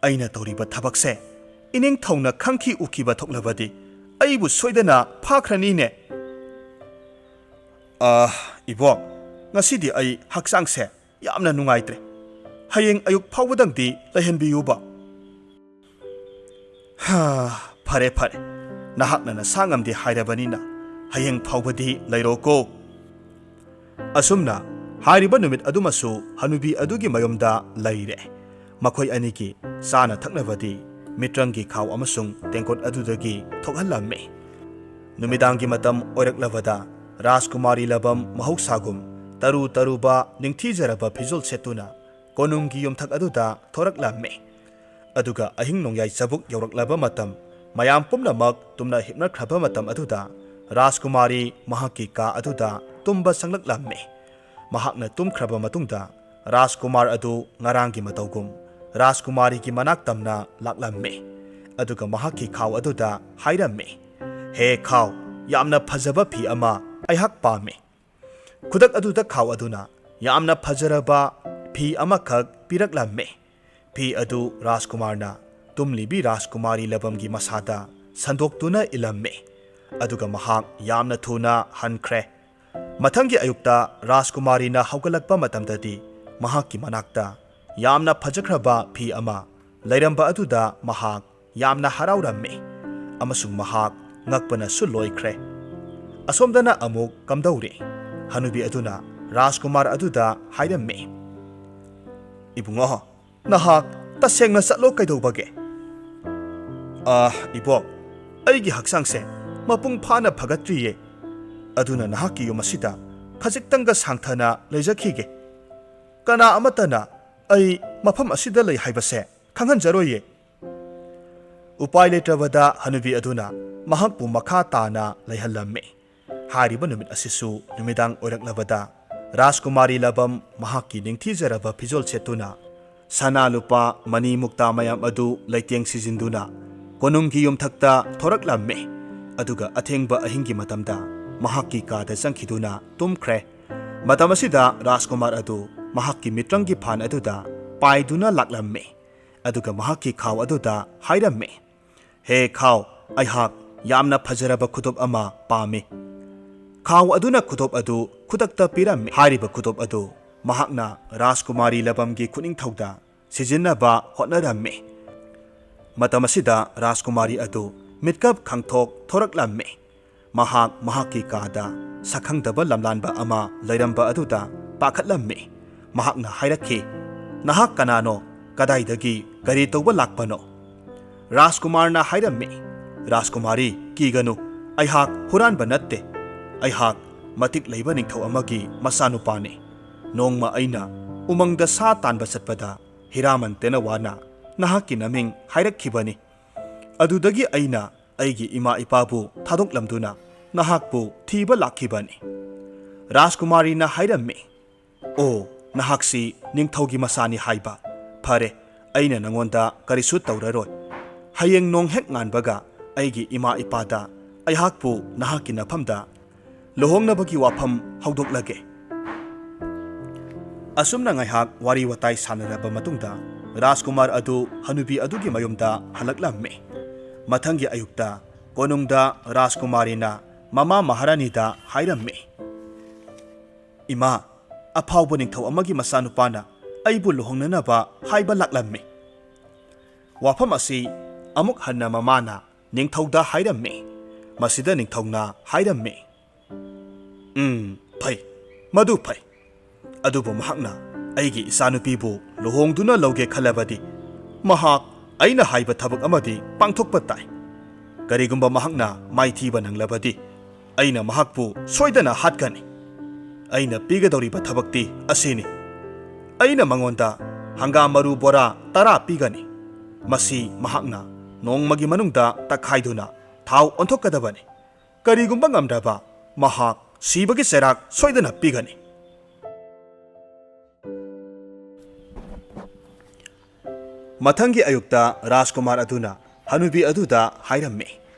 ꯑꯩꯅ ꯇꯧꯔꯤꯕ ꯊꯕꯛꯁꯦ ꯏꯅꯤꯡꯊꯧꯅ ꯈꯪꯈꯤ ꯎꯈꯤꯕ ꯊꯣꯛꯂꯕꯗꯤ ꯑꯩꯕꯨ ꯁꯣꯏꯗꯅ ꯐꯥꯈ꯭ꯔꯅꯤꯅꯦ꯫" "ꯑꯥ, ꯏꯕꯣꯛ, ꯉꯁꯤꯗꯤ ꯑꯩ ꯍꯛꯆꯥꯡꯁꯦ ꯌꯥꯝꯅ ꯅꯨꯡꯉꯥꯏꯇ꯭ꯔꯦ꯫ ꯍꯌꯦꯡ ꯑꯌꯨꯛ ꯐꯥꯎꯕꯗꯪꯗꯤ ꯂꯩꯍꯟꯕꯤꯌꯨꯕ꯫" "ꯍꯥ, ꯐꯔꯦ, ꯐꯔꯦ꯫ ꯅꯍꯥꯛꯅ ꯅꯁꯥ ꯉꯝꯗꯦ ꯍꯥꯏꯔꯕꯅꯤꯅ ꯍꯌꯦꯡ ꯐꯥꯎꯕꯗꯤ ꯂꯩꯔꯣꯀꯣ꯫ ꯑꯁꯨꯝꯅ ꯍꯥꯏꯔꯤꯕ ꯅꯨꯃꯤꯠ ꯑꯗꯨꯃꯁꯨ ꯍꯅꯨꯕꯤ ꯑꯗꯨꯒꯤ ꯃꯌꯨꯝꯗ ꯂꯩꯔꯦ꯫ ꯃꯈꯣꯏ ꯑꯅꯤꯒꯤ ꯆꯥꯅ ꯊꯛꯅꯕꯗꯤ ꯃꯤꯇ꯭ꯔꯪꯒꯤ ꯈꯥꯎ ꯑꯃꯁꯨꯡ ꯇꯦꯡꯀꯣꯠ ꯑꯗꯨꯗꯒꯤ ꯊꯣꯛꯍꯜꯂꯝꯃꯤ꯫ ꯅꯨꯃꯤꯗꯥꯡꯒꯤ ꯃꯇꯝ ꯑꯣꯏꯔꯛꯂꯕꯗ ꯔꯥꯖꯀꯨꯃꯥꯔꯤ ꯂꯕꯝ ꯃꯍꯧꯁꯥꯒꯨꯝ ꯇꯔꯨ ꯇꯔꯨꯕ ꯅꯤꯡꯊꯤꯖꯔꯕ ꯐꯤꯖꯣꯜ ꯁꯦꯠꯇꯨꯅ ꯀꯣꯅꯨꯡꯒꯤ ꯌꯨꯝꯊꯛ ꯑꯗꯨꯗ ꯊꯣꯔꯛꯂꯝꯃꯤ꯫ ꯑꯗꯨꯒ ꯑꯍꯤꯡ ꯅꯣꯡꯌꯥꯏ ꯆꯕꯨꯛ ꯌꯧꯔꯛꯂꯕ ꯃꯇꯝ, ꯃꯌꯥꯝ ꯄꯨꯝꯅꯃꯛ ꯇꯨꯝꯅ ꯍꯤꯞꯅꯈ꯭ꯔꯕ ꯃꯇꯝ ꯑꯗꯨꯗ ꯔꯥꯖꯀꯨꯃꯥꯔꯤ ꯃꯍꯥꯛꯀꯤ ꯀꯥ ꯑꯗꯨꯗ ꯇꯨꯝꯕ ꯆꯪꯂꯛꯂꯝꯃꯤ꯫ ꯃꯍꯥꯛꯅ ꯇꯨꯝꯈ꯭ꯔꯕ ꯃꯇꯨꯡꯗ ꯔꯥꯖꯀꯨꯃꯥꯔ ꯑꯗꯨ ꯉꯔꯥꯡꯒꯤ ꯃꯇꯧꯒꯨꯝ ꯔꯥꯖꯀꯨꯃꯥꯔꯤꯒꯤ ꯃꯅꯥꯛ ꯇꯝꯅ ꯂꯥꯛꯂꯝꯃꯤ꯫ ꯑꯗꯨꯒ ꯃꯍꯥꯛꯀꯤ ꯈꯥꯎ ꯑꯗꯨꯗ ꯍꯥꯏꯔꯝꯃꯤ, "ꯍꯦ ꯈꯥꯎ, ꯌꯥꯝꯅ ꯐꯖꯕ ꯐꯤ ꯑꯃ ꯑꯩꯍꯥꯛ ꯄꯥꯝꯃꯤ꯫" ꯈꯨꯗꯛ ꯑꯗꯨꯗ ꯈꯥꯎ ꯑꯗꯨꯅ ꯌꯥꯝꯅ ꯐꯖꯔꯕ ꯐꯤ ꯑꯃꯈꯛ ꯄꯤꯔꯛꯂꯝꯃꯤ꯫ ꯐꯤ ꯑꯗꯨ ꯔꯥꯖꯀꯨꯃꯥꯔꯅ ꯇꯨꯝꯂꯤꯕꯤ ꯔꯥꯖꯀꯨꯃꯥꯔꯤ ꯂꯕꯝꯒꯤ ꯃꯁꯥꯗ ꯁꯟꯗꯣꯛꯇꯨꯅ ꯏꯜꯂꯝꯃꯤ꯫ ꯑꯗꯨꯒ ꯃꯍꯥꯛ ꯌꯥꯝꯅ ꯊꯨꯅ ꯍꯟꯈ꯭ꯔꯦ꯫ ꯃꯊꯪꯒꯤ ꯑꯌꯨꯛꯇ ꯔꯥꯖꯀꯨꯃꯥꯔꯤꯅ ꯍꯧꯒꯠꯂꯛꯄ ꯃꯇꯝꯗꯗꯤ ꯃꯍꯥꯛꯀꯤ ꯃꯅꯥꯛꯇ ꯌꯥꯝꯅ ꯐꯖꯈ꯭ꯔꯕ ꯐꯤ ꯑꯃ ꯂꯩꯔꯝꯕ ꯑꯗꯨꯗ ꯃꯍꯥꯛ ꯌꯥꯝꯅ ꯍꯔꯥꯎꯔꯝꯃꯤ ꯑꯃꯁꯨꯡ ꯃꯍꯥꯛ ꯉꯛꯄꯅꯁꯨ ꯂꯣꯏꯈ꯭ꯔꯦ꯫ ꯑꯁꯣꯝꯗꯅ ꯑꯃꯨꯛ ꯀꯝꯗꯧꯔꯤ? ꯍꯅꯨꯕꯤ ꯑꯗꯨꯅ ꯔꯥꯖꯀꯨꯃꯥꯔ ꯑꯗꯨꯗ ꯍꯥꯏꯔꯝꯃꯤ, "ꯏꯕꯨꯡꯉꯣ, ꯅꯍꯥꯛ ꯇꯁꯦꯡꯅ ꯆꯠꯂꯣ ꯀꯩꯗꯧꯕꯒꯦ?" "ꯑꯥ, ꯏꯕꯣꯛ, ꯑꯩꯒꯤ ꯍꯛꯆꯥꯡꯁꯦ ꯃꯄꯨꯡ ꯐꯥꯅ ꯐꯒꯠꯇ꯭ꯔꯤꯌꯦ꯫ ꯑꯗꯨꯅ ꯅꯍꯥꯛꯀꯤ ꯌꯨꯝ ꯑꯁꯤꯗ ꯈꯖꯤꯛꯇꯪꯒ ꯁꯥꯡꯊꯅ ꯂꯩꯖꯈꯤꯒꯦ꯫ ꯀꯅꯥ ꯑꯃꯠꯇꯅ ꯑꯩ ꯃꯐꯝ ꯑꯁꯤꯗ ꯂꯩ ꯍꯥꯏꯕꯁꯦ ꯈꯪꯍꯟꯖꯔꯣꯏꯌꯦ꯫" ꯎꯄꯥꯏ ꯂꯩꯇ꯭ꯔꯕꯗ ꯍꯅꯨꯕꯤ ꯑꯗꯨꯅ ꯃꯍꯥꯛꯄꯨ ꯃꯈꯥ ꯇꯥꯅ ꯂꯩꯍꯜꯂꯝꯃꯤ꯫ ꯍꯥꯏꯔꯤꯕ ꯅꯨꯃꯤꯠ ꯑꯁꯤꯁꯨ ꯅꯨꯃꯤꯗꯥꯡ ꯑꯣꯏꯔꯛꯂꯕꯗ ꯔꯥꯖꯀꯨꯃꯥꯔꯤ ꯂꯕꯝ ꯃꯍꯥꯛꯀꯤ ꯅꯤꯡꯊꯤꯖꯔꯕ ꯐꯤꯖꯣꯜ ꯁꯦꯠꯇꯨꯅ ꯁꯅꯥ ꯂꯨꯄꯥ ꯃꯅꯤ ꯃꯨꯛꯇꯥ ꯃꯌꯥꯝ ꯑꯗꯨ ꯂꯩꯇꯦꯡ ꯁꯤꯖꯤꯟꯗꯨꯅ ꯀꯣꯅꯨꯡꯒꯤ ꯌꯨꯝꯊꯛꯇ ꯊꯣꯔꯛꯂꯝꯃꯤ꯫ ꯑꯗꯨꯒ ꯑꯊꯦꯡꯕ ꯑꯍꯤꯡꯒꯤ ꯃꯇꯝꯗ ꯃꯍꯥꯛꯀꯤ ꯀꯥꯗ ꯆꯪꯈꯤꯗꯨꯅ ꯇꯨꯝꯈ꯭ꯔꯦ꯫ ꯃꯇꯝ ꯑꯁꯤꯗ ꯔꯥꯖꯀꯨꯃꯥꯔ ꯑꯗꯨ ꯃꯍꯥꯛꯀꯤ ꯃꯤꯇ꯭ꯔꯪꯒꯤ ꯐꯥꯟ ꯑꯗꯨꯗ ꯄꯥꯏꯗꯨꯅ ꯂꯥꯛꯂꯝꯃꯤ꯫ ꯑꯗꯨꯒ ꯃꯍꯥꯛꯀꯤ ꯈꯥꯎ ꯑꯗꯨꯗ ꯍꯥꯏꯔꯝꯃꯤ, "ꯍꯦ ꯈꯥꯎ, ꯑꯩꯍꯥꯛ ꯌꯥꯝꯅ ꯐꯖꯔꯕ ꯈꯨꯗꯣꯞ ꯑꯃ ꯄꯥꯝꯃꯤ꯫" ꯈꯥꯎ ꯑꯗꯨꯅ ꯈꯨꯗꯣꯞ ꯑꯗꯨ ꯈꯨꯗꯛꯇ ꯄꯤꯔꯝꯃꯤ꯫ ꯍꯥꯏꯔꯤꯕ ꯈꯨꯗꯣꯞ ꯑꯗꯨ ꯃꯍꯥꯛꯅ ꯔꯥꯖꯀꯨꯃꯥꯔꯤ ꯂꯕꯝꯒꯤ ꯈꯨꯅꯤꯡꯊꯧꯗ ꯁꯤꯖꯤꯟꯅꯕ ꯍꯣꯠꯅꯔꯝꯃꯤ꯫ ꯃꯇꯝ ꯑꯁꯤꯗ ꯔꯥꯖꯀꯨꯃꯥꯔꯤ ꯑꯗꯨ ꯃꯤꯠꯀꯞ ꯈꯪꯊꯣꯛ ꯊꯣꯔꯛꯂꯝꯃꯤ꯫ ꯃꯍꯥꯛ ꯃꯍꯥꯛꯀꯤ ꯀꯥꯗ ꯁꯛꯈꯪꯗꯕ ꯂꯝꯂꯥꯟꯕ ꯑꯃ ꯂꯩꯔꯝꯕ ꯑꯗꯨꯗ ꯄꯥꯈꯠꯂꯝꯃꯤ꯫ ꯃꯍꯥꯛꯅ ꯍꯥꯏꯔꯛꯈꯤ, "ꯅꯍꯥꯛ ꯀꯅꯥꯅꯣ? ꯀꯗꯥꯏꯗꯒꯤ ꯀꯔꯤ ꯇꯧꯕ ꯂꯥꯛꯄꯅꯣ?" ꯔꯥꯖꯀꯨꯃꯥꯔꯅ ꯍꯥꯏꯔꯝꯃꯤ, "ꯔꯥꯖꯀꯨꯃꯥꯔꯤ, ꯀꯤꯒꯅꯨ, ꯑꯩꯍꯥꯛ ꯍꯨꯔꯥꯟꯕ ꯅꯠꯇꯦ꯫ ꯑꯩꯍꯥꯛ ꯃꯇꯤꯛ ꯂꯩꯕ ꯅꯤꯡꯊꯧ ꯑꯃꯒꯤ ꯃꯆꯥꯅꯨꯄꯥꯅꯤ꯫ ꯅꯣꯡꯃ ꯑꯩꯅ ꯎꯃꯪꯗ ꯁꯥ ꯇꯥꯟꯕ ꯆꯠꯄꯗ ꯍꯤꯔꯥꯃꯟ ꯇꯦꯅꯋꯥꯅ ꯅꯍꯥꯛꯀꯤ ꯅꯃꯤꯡ ꯍꯥꯏꯔꯛꯈꯤꯕꯅꯤ꯫ ꯑꯗꯨꯗꯒꯤ ꯑꯩꯅ ꯑꯩꯒꯤ ꯏꯃꯥ ꯏꯄꯥꯕꯨ ꯊꯥꯗꯣꯛꯂꯝꯗꯨꯅ ꯅꯍꯥꯛꯄꯨ ꯊꯤꯕ ꯂꯥꯛꯈꯤꯕꯅꯤ꯫" ꯔꯥꯖꯀꯨꯃꯥꯔꯤꯅ ꯍꯥꯏꯔꯝꯃꯤ, "ꯑꯣ, ꯅꯍꯥꯛꯁꯤ ꯅꯤꯡꯊꯧꯒꯤ ꯃꯆꯥꯅꯤ ꯍꯥꯏꯕ꯫ ꯐꯔꯦ, ꯑꯩꯅ ꯅꯉꯣꯟꯗ ꯀꯔꯤꯁꯨ ꯇꯧꯔꯔꯣꯏ꯫ ꯍꯌꯦꯡ ꯅꯣꯡ ꯍꯦꯛ ꯉꯥꯟꯕꯒ ꯑꯩꯒꯤ ꯏꯃꯥ ꯏꯄꯥꯗ ꯑꯩꯍꯥꯛꯄꯨ ꯅꯍꯥꯛꯀꯤ ꯅꯐꯝꯗ ꯂꯨꯍꯣꯡꯅꯕꯒꯤ ꯋꯥꯐꯝ ꯍꯧꯗꯣꯛꯂꯒꯦ꯫" ꯑꯁꯨꯝꯅ ꯉꯥꯏꯍꯥꯛ ꯋꯥꯔꯤ ꯋꯥꯇꯥꯏ ꯁꯥꯟꯅꯔꯕ ꯃꯇꯨꯡꯗ ꯔꯥꯖꯀꯨꯃꯥꯔ ꯑꯗꯨ ꯍꯅꯨꯕꯤ ꯑꯗꯨꯒꯤ ꯃꯌꯨꯝꯗ ꯍꯜꯂꯛꯂꯝꯃꯤ꯫ ꯃꯊꯪꯒꯤ ꯑꯌꯨꯛꯇ ꯀꯣꯅꯨꯡꯗ ꯔꯥꯖꯀꯨꯃꯥꯔꯤꯅ ꯃꯃꯥ ꯃꯍꯥꯔꯥꯅꯤꯗ ꯍꯥꯏꯔꯝꯃꯤ, "ꯏꯃꯥ, ꯑꯐꯥꯎꯕ ꯅꯤꯡꯊꯧ ꯑꯃꯒꯤ ꯃꯆꯥꯅꯨꯄꯥꯅ ꯑꯩꯕꯨ ꯂꯨꯍꯣꯡꯅꯅꯕ ꯍꯥꯏꯕ ꯂꯥꯛꯂꯝꯃꯤ꯫" ꯋꯥꯐꯝ ꯑꯁꯤ ꯑꯃꯨꯛ ꯍꯟꯅ ꯃꯃꯥꯅ ꯅꯤꯡꯊꯧꯗ ꯍꯥꯏꯔꯝꯃꯤ꯫ ꯃꯁꯤꯗ ꯅꯤꯡꯊꯧꯅ ꯍꯥꯏꯔꯝꯃꯤ, "ꯎꯝ, ꯐꯩ, ꯃꯗꯨ ꯐꯩ꯫ ꯑꯗꯨꯕꯨ ꯃꯍꯥꯛꯅ ꯑꯩꯒꯤ ꯏꯆꯥꯅꯨꯄꯤꯕꯨ ꯂꯨꯍꯣꯡꯗꯨꯅ ꯂꯧꯒꯦ ꯈꯜꯂꯕꯗꯤ, ꯃꯍꯥꯛ ꯑꯩꯅ ꯍꯥꯏꯕ ꯊꯕꯛ ꯑꯃꯗꯤ ꯄꯥꯡꯊꯣꯛꯄ ꯇꯥꯏ꯫ ꯀꯔꯤꯒꯨꯝꯕ ꯃꯍꯥꯛꯅ ꯃꯥꯏꯊꯤꯕ ꯅꯪꯂꯕꯗꯤ, ꯑꯩꯅ ꯃꯍꯥꯛꯄꯨ ꯁꯣꯏꯗꯅ ꯍꯥꯠꯀꯅꯤ꯫ ꯑꯩꯅ ꯄꯤꯒꯗꯧꯔꯤꯕ ꯊꯕꯛꯇꯤ ꯑꯁꯤꯅꯤ꯫ ꯑꯩꯅ ꯃꯉꯣꯟꯗ ꯍꯪꯒꯥꯝ ꯃꯔꯨ ꯕꯣꯔꯥ ꯇꯔꯥ ꯄꯤꯒꯅꯤ꯫ ꯃꯁꯤ ꯃꯍꯥꯛꯅ ꯅꯣꯡꯃꯒꯤ ꯃꯅꯨꯡꯗ ꯇꯛꯈꯥꯏꯗꯨꯅ ꯊꯥꯎ ꯑꯣꯟꯊꯣꯛꯀꯗꯕꯅꯤ꯫ ꯀꯔꯤꯒꯨꯝꯕ ꯉꯝꯗ꯭ꯔꯕ, ꯃꯍꯥꯛ ꯁꯤꯕꯒꯤ ꯆꯩꯔꯥꯛ ꯁꯣꯏꯗꯅ ꯄꯤꯒꯅꯤ꯫" ꯃꯊꯪꯒꯤ ꯑꯌꯨꯛꯇ ꯔꯥꯖꯀꯨꯃꯥꯔ ꯑꯗꯨꯅ ꯍꯅꯨꯕꯤ ꯑꯗꯨꯗ ꯍꯥꯏꯔꯝꯃꯤ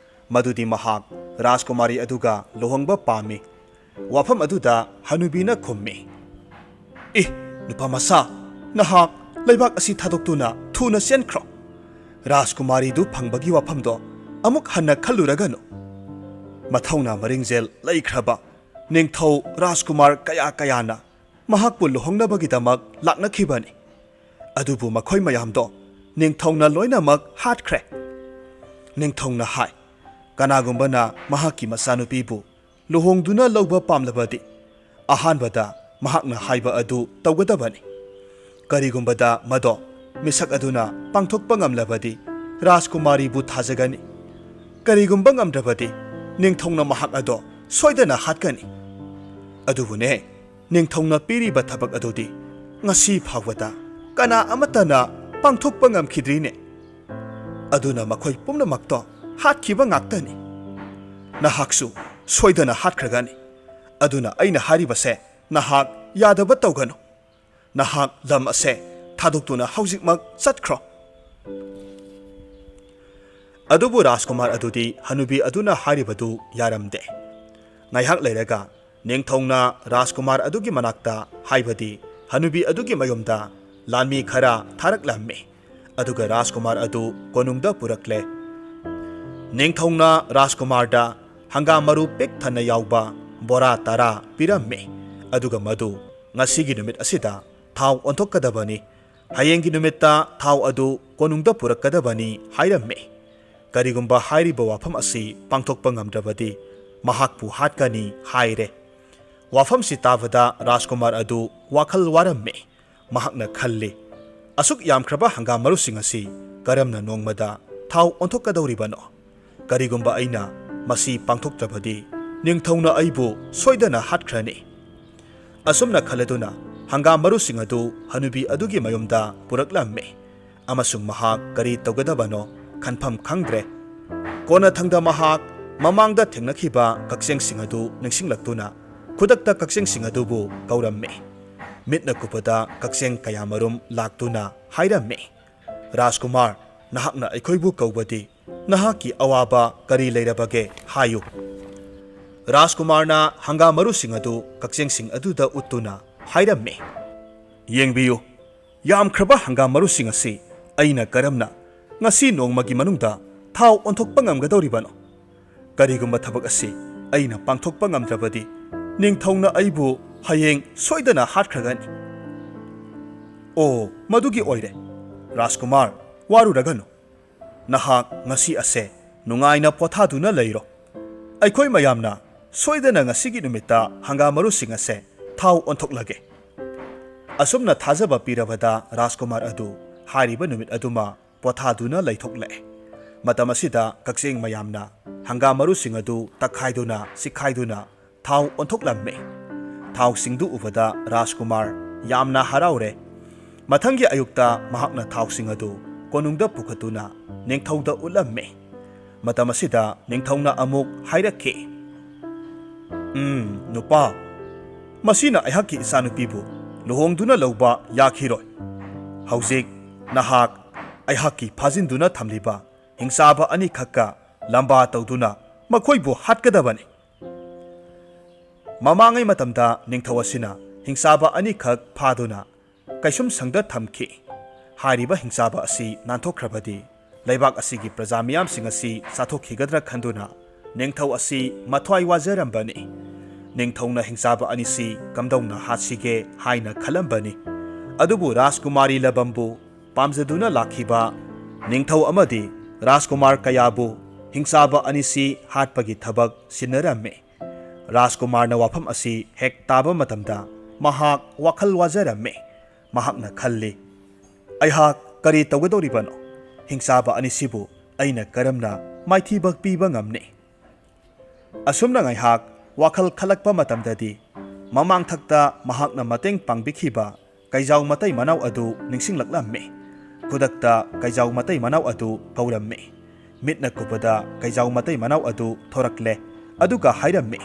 ꯃꯗꯨꯗꯤ ꯃꯍꯥꯛ ꯔꯥꯖꯀꯨꯃꯥꯔꯤ ꯑꯗꯨꯒ ꯂꯨꯍꯣꯡꯕ ꯄꯥꯝꯃꯤ꯫ ꯋꯥꯐꯝ ꯑꯗꯨꯗ ꯍꯅꯨꯕꯤꯅ ꯈꯨꯝꯃꯤ, "ꯏ, ꯅꯨꯄꯥ ꯃꯆꯥ, ꯅꯍꯥꯛ ꯂꯩꯕꯥꯛ ꯑꯁꯤ ꯊꯥꯗꯣꯛꯇꯨꯅ ꯊꯨꯅ ꯆꯦꯟꯈ꯭ꯔꯣ꯫ ꯔꯥꯖꯀꯨꯃꯥꯔꯤꯗꯨ ꯐꯪꯕꯒꯤ ꯋꯥꯐꯝꯗꯣ ꯑꯃꯨꯛ ꯍꯟꯅ ꯈꯜꯂꯨꯔꯒꯅꯨ꯫ ꯃꯊꯧꯅꯥ ꯃꯔꯤꯡꯖꯦꯜ ꯂꯩꯈ꯭ꯔꯕ ꯅꯤꯡꯊꯧ ꯔꯥꯖꯀꯨꯃꯥꯔ ꯀꯌꯥ ꯀꯌꯥꯅ ꯃꯍꯥꯛꯄꯨ ꯂꯨꯍꯣꯡꯅꯕꯒꯤꯗꯃꯛ ꯂꯥꯛꯅꯈꯤꯕꯅꯤ꯫ ꯑꯗꯨꯕꯨ ꯃꯈꯣꯏ ꯃꯌꯥꯝꯗꯣ ꯅꯤꯡꯊꯧꯅ ꯂꯣꯏꯅꯃꯛ ꯍꯥꯠꯈ꯭ꯔꯦ꯫ ꯅꯤꯡꯊꯧꯅ ꯍꯥꯏ, "ꯀꯅꯥꯒꯨꯝꯕꯅ ꯃꯍꯥꯛꯀꯤ ꯃꯆꯥꯅꯨꯄꯤꯕꯨ ꯂꯨꯍꯣꯡꯗꯨꯅ ꯂꯧꯕ ꯄꯥꯝꯂꯕꯗꯤ, ꯑꯍꯥꯟꯕꯗ ꯃꯍꯥꯛꯅ ꯍꯥꯏꯕ ꯑꯗꯨ ꯇꯧꯒꯗꯕꯅꯤ꯫ ꯀꯔꯤꯒꯨꯝꯕꯗ ꯃꯗꯣ ꯃꯤꯁꯛ ꯑꯗꯨꯅ ꯄꯥꯡꯊꯣꯛꯄ ꯉꯝꯂꯕꯗꯤ, ꯔꯥꯖꯀꯨꯃꯥꯔꯤꯕꯨ ꯊꯥꯖꯒꯅꯤ꯫ ꯀꯔꯤꯒꯨꯝꯕ ꯉꯝꯗ꯭ꯔꯕꯗꯤ, ꯅꯤꯡꯊꯧꯅ ꯃꯍꯥꯛ ꯑꯗꯣ ꯁꯣꯏꯗꯅ ꯍꯥꯠꯀꯅꯤ꯫ ꯑꯗꯨꯕꯨꯅꯦ, ꯅꯤꯡꯊꯧꯅ ꯄꯤꯔꯤꯕ ꯊꯕꯛ ꯑꯗꯨꯗꯤ ꯉꯁꯤ ꯐꯥꯎꯕꯗ ꯀꯅꯥ ꯑꯃꯠꯇꯅ ꯄꯥꯡꯊꯣꯛꯄ ꯉꯝꯈꯤꯗ꯭ꯔꯤꯅꯦ꯫ ꯑꯗꯨꯅ ꯃꯈꯣꯏ ꯄꯨꯝꯅꯃꯛꯇꯣ ꯍꯥꯠꯈꯤꯕ ꯉꯥꯛꯇꯅꯤ꯫ ꯅꯍꯥꯛꯁꯨ ꯁꯣꯏꯗꯅ ꯍꯥꯠꯈ꯭ꯔꯒꯅꯤ꯫ ꯑꯗꯨꯅ ꯑꯩꯅ ꯍꯥꯏꯔꯤꯕꯁꯦ ꯅꯍꯥꯛ ꯌꯥꯗꯕ ꯇꯧꯒꯅꯨ꯫ ꯅꯍꯥꯛ ꯂꯝ ꯑꯁꯦ ꯊꯥꯗꯣꯛꯇꯨꯅ ꯍꯧꯖꯤꯛꯃꯛ ꯆꯠꯈ꯭ꯔꯣ꯫" ꯑꯗꯨꯕꯨ ꯔꯥꯖꯀꯨꯃꯥꯔ ꯑꯗꯨꯗꯤ ꯍꯅꯨꯕꯤ ꯑꯗꯨꯅ ꯍꯥꯏꯔꯤꯕꯗꯨ ꯌꯥꯔꯝꯗꯦ꯫ ꯉꯥꯏꯍꯥꯛ ꯂꯩꯔꯒ ꯅꯤꯡꯊꯧꯅ ꯔꯥꯖꯀꯨꯃꯥꯔ ꯑꯗꯨꯒꯤ ꯃꯅꯥꯛꯇ, ꯍꯥꯏꯕꯗꯤ ꯍꯅꯨꯕꯤ ꯑꯗꯨꯒꯤ ꯃꯌꯨꯝꯗ ꯂꯥꯟꯃꯤ ꯈꯔ ꯊꯥꯔꯛꯂꯝꯃꯤ꯫ ꯑꯗꯨꯒ ꯔꯥꯖꯀꯨꯃꯥꯔ ꯑꯗꯨ ꯀꯣꯅꯨꯡꯗ ꯄꯨꯔꯛꯂꯦ꯫ ꯅꯤꯡꯊꯧꯅ ꯔꯥꯖꯀꯨꯃꯥꯔꯗ ꯍꯪꯒꯥꯝ ꯃꯔꯨ ꯄꯤꯛ ꯊꯟꯅ ꯌꯥꯎꯕ ꯕꯣꯔꯥ ꯇꯔꯥ ꯄꯤꯔꯝꯃꯤ꯫ ꯑꯗꯨꯒ ꯃꯗꯨ ꯉꯁꯤꯒꯤ ꯅꯨꯃꯤꯠ ꯑꯁꯤꯗ ꯊꯥꯎ ꯑꯣꯟꯊꯣꯛꯀꯗꯕꯅꯤ, ꯍꯌꯦꯡꯒꯤ ꯅꯨꯃꯤꯠꯇ ꯊꯥꯎ ꯑꯗꯨ ꯀꯣꯅꯨꯡꯗ ꯄꯨꯔꯛꯀꯗꯕꯅꯤ ꯍꯥꯏꯔꯝꯃꯤ꯫ ꯀꯔꯤꯒꯨꯝꯕ ꯍꯥꯏꯔꯤꯕ ꯋꯥꯐꯝ ꯑꯁꯤ ꯄꯥꯡꯊꯣꯛꯄ ꯉꯝꯗ꯭ꯔꯕꯗꯤ ꯃꯍꯥꯛꯄꯨ ꯍꯥꯠꯀꯅꯤ ꯍꯥꯏꯔꯦ꯫ ꯋꯥꯐꯝꯁꯤ ꯇꯥꯕꯗ ꯔꯥꯖꯀꯨꯃꯥꯔ ꯑꯗꯨ ꯋꯥꯈꯜ ꯋꯥꯔꯝꯃꯤ꯫ ꯃꯍꯥꯛꯅ ꯈꯜꯂꯤ, "ꯑꯁꯨꯛ ꯌꯥꯝꯈ꯭ꯔꯕ ꯍꯪꯒꯥꯝ ꯃꯔꯨꯁꯤꯡ ꯑꯁꯤ ꯀꯔꯝꯅ ꯅꯣꯡꯃꯗ ꯊꯥꯎ ꯑꯣꯟꯊꯣꯛꯀꯗꯧꯔꯤꯕꯅꯣ? ꯀꯔꯤꯒꯨꯝꯕ ꯑꯩꯅ ꯃꯁꯤ ꯄꯥꯡꯊꯣꯛꯇ꯭ꯔꯕꯗꯤ ꯅꯤꯡꯊꯧꯅ ꯑꯩꯕꯨ ꯁꯣꯏꯗꯅ ꯍꯥꯠꯈ꯭ꯔꯅꯤ꯫" ꯑꯁꯨꯝꯅ ꯈꯜꯂꯗꯨꯅ ꯍꯪꯒꯥꯝ ꯃꯔꯨꯁꯤꯡ ꯑꯗꯨ ꯍꯅꯨꯕꯤ ꯑꯗꯨꯒꯤ ꯃꯌꯨꯝꯗ ꯄꯨꯔꯛꯂꯝꯃꯤ꯫ ꯑꯃꯁꯨꯡ ꯃꯍꯥꯛ ꯀꯔꯤ ꯇꯧꯒꯗꯕꯅꯣ ꯈꯟꯐꯝ ꯈꯪꯗ꯭ꯔꯦ꯫ ꯀꯣꯟꯅꯊꯪꯗ ꯃꯍꯥꯛ ꯃꯃꯥꯡꯗ ꯊꯦꯡꯅꯈꯤꯕ ꯀꯛꯆꯦꯡꯁꯤꯡ ꯑꯗꯨ ꯅꯤꯡꯁꯤꯡꯂꯛꯇꯨꯅ ꯈꯨꯗꯛꯇ ꯀꯛꯆꯦꯡꯁꯤꯡ ꯑꯗꯨꯕꯨ ꯀꯧꯔꯝꯃꯤ꯫ ꯃꯤꯠꯅ ꯀꯨꯞꯄꯗ ꯀꯛꯆꯦꯡ ꯀꯌꯥꯃꯔꯨꯝ ꯂꯥꯛꯇꯨꯅ ꯍꯥꯏꯔꯝꯃꯤ, "ꯔꯥꯖꯀꯨꯃꯥꯔ, ꯅꯍꯥꯛꯅ ꯑꯩꯈꯣꯏꯕꯨ ꯀꯧꯕꯗꯤ ꯅꯍꯥꯛꯀꯤ ꯑꯋꯥꯕ ꯀꯔꯤ ꯂꯩꯔꯕꯒꯦ ꯍꯥꯏꯌꯨ꯫" ꯔꯥꯖꯀꯨꯃꯥꯔꯅ ꯍꯪꯒꯥꯝ ꯃꯔꯨꯁꯤꯡ ꯑꯗꯨ ꯀꯛꯆꯦꯡꯁꯤꯡ ꯑꯗꯨꯗ ꯎꯠꯇꯨꯅ ꯍꯥꯏꯔꯝꯃꯤ, "ꯌꯦꯡꯕꯤꯌꯨ, ꯌꯥꯝꯈ꯭ꯔꯕ ꯍꯪꯒꯥꯝ ꯃꯔꯨꯁꯤꯡ ꯑꯁꯤ ꯑꯩꯅ ꯀꯔꯝꯅ ꯉꯁꯤ ꯅꯣꯡꯃꯒꯤ ꯃꯅꯨꯡꯗ ꯊꯥꯎ ꯑꯣꯟꯊꯣꯛꯄ ꯉꯝꯒꯗꯧꯔꯤꯕꯅꯣ? ꯀꯔꯤꯒꯨꯝꯕ ꯊꯕꯛ ꯑꯁꯤ ꯑꯩꯅ ꯄꯥꯡꯊꯣꯛꯄ ꯉꯝꯗ꯭ꯔꯕꯗꯤ ꯅꯤꯡꯊꯧꯅ ꯑꯩꯕꯨ ꯍꯌꯦꯡ ꯁꯣꯏꯗꯅ ꯍꯥꯠꯈ꯭ꯔꯒꯅꯤ꯫" "ꯑꯣ, ꯃꯗꯨꯒꯤ ꯑꯣꯏꯔꯦ꯫ ꯔꯥꯖꯀꯨꯃꯥꯔ, ꯋꯥꯔꯨꯔꯒꯅꯨ꯫ ꯅꯍꯥꯛ ꯉꯁꯤ ꯑꯁꯦ ꯅꯨꯡꯉꯥꯏꯅ ꯄꯣꯊꯥꯗꯨꯅ ꯂꯩꯔꯣ꯫ ꯑꯩꯈꯣꯏ ꯃꯌꯥꯝꯅ ꯁꯣꯏꯗꯅ ꯉꯁꯤꯒꯤ ꯅꯨꯃꯤꯠꯇ ꯍꯪꯒꯥꯝ ꯃꯔꯨꯁꯤꯡ ꯑꯁꯦ ꯊꯥꯎ ꯑꯣꯟꯊꯣꯛꯂꯒꯦ꯫ ꯑꯁꯨꯝꯅ ꯊꯥꯖꯕ ꯄꯤꯔꯕꯗ ꯔꯥꯖꯀꯨꯃꯥꯔ ꯑꯗꯨ ꯍꯥꯏꯔꯤꯕ ꯅꯨꯃꯤꯠ ꯑꯗꯨꯃ ꯄꯣꯊꯥꯗꯨꯅ ꯂꯩꯊꯣꯛꯂꯛꯑꯦ꯫ ꯃꯇꯝ ꯑꯁꯤꯗ ꯀꯛꯆꯦꯡ ꯃꯌꯥꯝꯅ ꯍꯪꯒꯥꯝ ꯃꯔꯨꯁꯤꯡ ꯑꯗꯨ ꯇꯛꯈꯥꯏꯗꯨꯅ, ꯁꯤꯈꯥꯏꯗꯨꯅ ꯊꯥꯎ ꯑꯣꯟꯊꯣꯛꯂꯝꯃꯤ꯫ ꯊꯥꯎꯁꯤꯡꯗꯨ ꯎꯕꯗ ꯔꯥꯖꯀꯨꯃꯥꯔ ꯌꯥꯝꯅ ꯍꯔꯥꯎꯔꯦ꯫ ꯃꯊꯪꯒꯤ ꯑꯌꯨꯛꯇ ꯃꯍꯥꯛꯅ ꯊꯥꯎꯁꯤꯡ ꯑꯗꯨ ꯀꯣꯅꯨꯡꯗ ꯄꯨꯈꯠꯇꯨꯅ ꯅꯤꯡꯊꯧꯗ ꯎꯠꯂꯝꯃꯤ꯫ ꯃꯇꯝ ꯑꯁꯤꯗ ꯅꯤꯡꯊꯧꯅ ꯑꯃꯨꯛ ꯍꯥꯏꯔꯛꯈꯤ, "ꯎꯝ, ꯅꯨꯄꯥ, ꯃꯁꯤꯅ ꯑꯩꯍꯥꯛꯀꯤ ꯏꯆꯥꯅꯨꯄꯤꯕꯨ ꯂꯨꯍꯣꯡꯗꯨꯅ ꯂꯧꯕ ꯌꯥꯈꯤꯔꯣꯏ꯫ ꯍꯧꯖꯤꯛ ꯅꯍꯥꯛ ꯑꯩꯍꯥꯛꯀꯤ ꯐꯥꯖꯤꯟꯗꯨꯅ ꯊꯝꯂꯤꯕ ꯍꯤꯡꯆꯥꯕ ꯑꯅꯤꯈꯛꯀ ꯂꯝꯕꯥ ꯇꯧꯗꯨꯅ ꯃꯈꯣꯏꯕꯨ ꯍꯥꯠꯀꯗꯕꯅꯤ꯫" ꯃꯃꯥꯡꯉꯩ ꯃꯇꯝꯗ ꯅꯤꯡꯊꯧ ꯑꯁꯤꯅ ꯍꯤꯡꯆꯥꯕ ꯑꯅꯤꯈꯛ ꯐꯥꯗꯨꯅ ꯀꯩꯁꯨꯝꯁꯪꯗ ꯊꯝꯈꯤ꯫ ꯍꯥꯏꯔꯤꯕ ꯍꯤꯡꯆꯥꯕ ꯑꯁꯤ ꯅꯥꯟꯊꯣꯛꯈ꯭ꯔꯕꯗꯤ ꯂꯩꯕꯥꯛ ꯑꯁꯤꯒꯤ ꯄ꯭ꯔꯖꯥ ꯃꯤꯌꯥꯝꯁꯤꯡ ꯑꯁꯤ ꯆꯥꯊꯣꯛꯈꯤꯒꯗ꯭ꯔꯥ ꯈꯟꯗꯨꯅ ꯅꯤꯡꯊꯧ ꯑꯁꯤ ꯃꯊ꯭ꯋꯥꯏ ꯋꯥꯖꯔꯝꯕꯅꯤ꯫ ꯅꯤꯡꯊꯧꯅ ꯍꯤꯡꯆꯥꯕ ꯑꯅꯤꯁꯤ ꯀꯝꯗꯧꯅ ꯍꯥꯠꯁꯤꯒꯦ ꯍꯥꯏꯅ ꯈꯜꯂꯝꯕꯅꯤ꯫ ꯑꯗꯨꯕꯨ ꯔꯥꯖꯀꯨꯃꯥꯔꯤ ꯂꯕꯝꯕꯨ ꯄꯥꯝꯖꯗꯨꯅ ꯂꯥꯛꯈꯤꯕ ꯅꯤꯡꯊꯧ ꯑꯃꯗꯤ ꯔꯥꯖꯀꯨꯃꯥꯔ ꯀꯌꯥꯕꯨ ꯍꯤꯡꯆꯥꯕ ꯑꯅꯤꯁꯤ ꯍꯥꯠꯄꯒꯤ ꯊꯕꯛ ꯁꯤꯟꯅꯔꯝꯃꯤ꯫ ꯔꯥꯖꯀꯨꯃꯥꯔꯅ ꯋꯥꯐꯝ ꯑꯁꯤ ꯍꯦꯛ ꯇꯥꯕ ꯃꯇꯝꯗ ꯃꯍꯥꯛ ꯋꯥꯈꯜ ꯋꯥꯖꯔꯝꯃꯤ꯫ ꯃꯍꯥꯛꯅ ꯈꯜꯂꯤ, "ꯑꯩꯍꯥꯛ ꯀꯔꯤ ꯇꯧꯒꯗꯧꯔꯤꯕꯅꯣ? ꯍꯤꯡꯆꯥꯕ ꯑꯅꯤꯁꯤꯕꯨ ꯑꯩꯅ ꯀꯔꯝꯅ ꯃꯥꯏꯊꯤꯕ ꯄꯤꯕ ꯉꯝꯅꯤ?" ꯑꯁꯨꯝꯅ ꯉꯥꯏꯍꯥꯛ ꯋꯥꯈꯜ ꯈꯜꯂꯛꯄ ꯃꯇꯝꯗꯗꯤ ꯃꯃꯥꯡꯊꯛꯇ ꯃꯍꯥꯛꯅ ꯃꯇꯦꯡ ꯄꯥꯡꯕꯤꯈꯤꯕ ꯀꯩꯖꯥꯎ ꯃꯇꯩ ꯃꯅꯥꯎ ꯑꯗꯨ ꯅꯤꯡꯁꯤꯡꯂꯛꯂꯝꯃꯤ꯫ ꯈꯨꯗꯛꯇ ꯀꯩꯖꯥꯎ ꯃꯇꯩ ꯃꯅꯥꯎ ꯑꯗꯨ ꯀꯧꯔꯝꯃꯤ꯫ ꯃꯤꯠꯅ ꯀꯨꯞꯄꯗ ꯀꯩꯖꯥꯎ ꯃꯇꯩ ꯃꯅꯥꯎ ꯑꯗꯨ ꯊꯣꯔꯛꯂꯦ, ꯑꯗꯨꯒ ꯍꯥꯏꯔꯝꯃꯤ,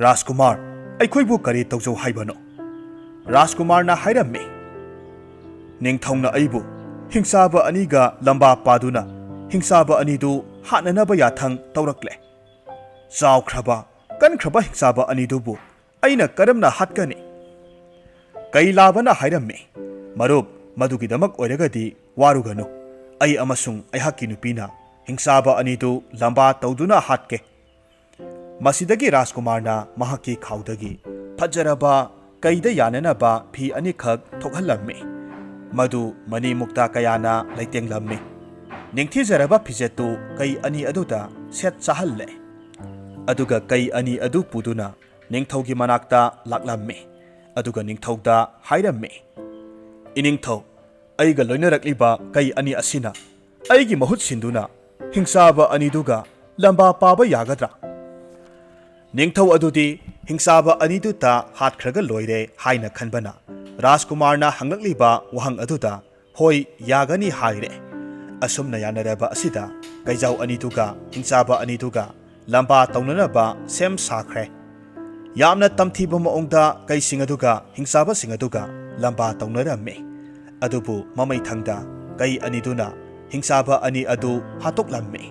"ꯔꯥꯖꯀꯨꯃꯥꯔ, ꯑꯩꯈꯣꯏꯕꯨ ꯀꯔꯤ ꯇꯧꯖꯧ ꯍꯥꯏꯕꯅꯣ?" ꯔꯥꯖꯀꯨꯃꯥꯔꯅ ꯍꯥꯏꯔꯝꯃꯤ, "ꯅꯤꯡꯊꯧꯅ ꯑꯩꯕꯨ ꯍꯤꯡꯆꯥꯕ ꯑꯅꯤꯒ ꯂꯝꯕꯥ ꯄꯥꯗꯨꯅ ꯍꯤꯡꯆꯥꯕ ꯑꯅꯤꯗꯨ ꯍꯥꯠꯅꯅꯕ ꯌꯥꯊꯪ ꯇꯧꯔꯛꯂꯦ꯫ ꯆꯥꯎꯈ꯭ꯔꯕ, ꯀꯟꯈ꯭ꯔꯕ ꯍꯤꯡꯆꯥꯕ ꯑꯅꯤꯗꯨꯕꯨ ꯑꯩꯅ ꯀꯔꯝꯅ ꯍꯥꯠꯀꯅꯤ?" ꯀꯩꯂꯥꯕꯅ ꯍꯥꯏꯔꯝꯃꯤ, "ꯃꯔꯨꯞ, ꯃꯗꯨꯒꯤꯗꯃꯛ ꯑꯣꯏꯔꯒꯗꯤ ꯋꯥꯔꯨꯒꯅꯨ꯫ ꯑꯩ ꯑꯃꯁꯨꯡ ꯑꯩꯍꯥꯛꯀꯤ ꯅꯨꯄꯤꯅ ꯍꯤꯡꯆꯥꯕ ꯑꯅꯤꯗꯨ ꯂꯝꯕꯥ ꯇꯧꯗꯨꯅ ꯍꯥꯠꯀꯦ꯫" ꯃꯁꯤꯗꯒꯤ ꯔꯥꯖꯀꯨꯃꯥꯔꯅ ꯃꯍꯥꯛꯀꯤ ꯈꯥꯎꯗꯒꯤ ꯐꯖꯔꯕ ꯀꯩꯗ ꯌꯥꯅꯅꯕ ꯐꯤ ꯑꯅꯤꯈꯛ ꯊꯣꯛꯍꯜꯂꯝꯃꯤ꯫ ꯃꯗꯨ ꯃꯅꯤ ꯃꯨꯛꯇꯥ ꯀꯌꯥꯅ ꯂꯩꯇꯦꯡꯂꯝꯃꯤ꯫ ꯅꯤꯡꯊꯤꯖꯔꯕ ꯐꯤꯖꯦꯠꯇꯨ ꯀꯩ ꯑꯅꯤ ꯑꯗꯨꯗ ꯁꯦꯠ ꯆꯥꯍꯜꯂꯦ꯫ ꯑꯗꯨꯒ ꯀꯩ ꯑꯅꯤ ꯑꯗꯨ ꯄꯨꯗꯨꯅ ꯅꯤꯡꯊꯧꯒꯤ ꯃꯅꯥꯛꯇ ꯂꯥꯛꯂꯝꯃꯤ꯫ ꯑꯗꯨꯒ ꯅꯤꯡꯊꯧꯗ ꯍꯥꯏꯔꯝꯃꯤ, "ꯏꯅꯤꯡꯊꯧ, ꯑꯩꯒ ꯂꯣꯏꯅꯔꯛꯂꯤꯕ ꯀꯩ ꯑꯅꯤ ꯑꯁꯤꯅ ꯑꯩꯒꯤ ꯃꯍꯨꯠ ꯁꯤꯟꯗꯨꯅ ꯍꯤꯡꯆꯥꯕ ꯑꯅꯤꯗꯨꯒ ꯂꯝꯕꯥ ꯄꯥꯕ ꯌꯥꯒꯗ꯭ꯔꯥ?" ꯅꯤꯡꯊꯧ ꯑꯗꯨꯗꯤ ꯍꯤꯡꯆꯥꯕ ꯑꯅꯤꯗꯨꯇ ꯍꯥꯠꯈ꯭ꯔꯒ ꯂꯣꯏꯔꯦ ꯍꯥꯏꯅ ꯈꯟꯕꯅ, ꯔꯥꯖꯀꯨꯃꯥꯔꯅ ꯍꯪꯂꯛꯂꯤꯕ ꯋꯥꯍꯪ ꯑꯗꯨꯗ "ꯍꯣꯏ, ꯌꯥꯒꯅꯤ" ꯍꯥꯏꯔꯦ꯫ ꯑꯁꯨꯝꯅ ꯌꯥꯅꯔꯕ ꯑꯁꯤꯗ ꯀꯩꯖꯥꯎ ꯑꯅꯤꯗꯨꯒ ꯍꯤꯡꯆꯥꯕ ꯑꯅꯤꯗꯨꯒ ꯂꯝꯕꯥ ꯇꯧꯅꯅꯕ ꯁꯦꯝ ꯁꯥꯈ꯭ꯔꯦ꯫ ꯌꯥꯝꯅ ꯇꯝꯊꯤꯕ ꯃꯑꯣꯡꯗ ꯀꯩꯁꯤꯡ ꯑꯗꯨꯒ ꯍꯤꯡꯆꯥꯕꯁꯤꯡ ꯑꯗꯨꯒ ꯂꯝꯕꯥ ꯇꯧꯅꯔꯝꯃꯤ꯫ ꯑꯗꯨꯕꯨ ꯃꯃꯩꯊꯪꯗ ꯀꯩ ꯑꯅꯤꯗꯨꯅ ꯍꯤꯡꯆꯥꯕ ꯑꯅꯤ ꯑꯗꯨ ꯍꯥꯠꯇꯣꯛꯂꯝꯃꯤ꯫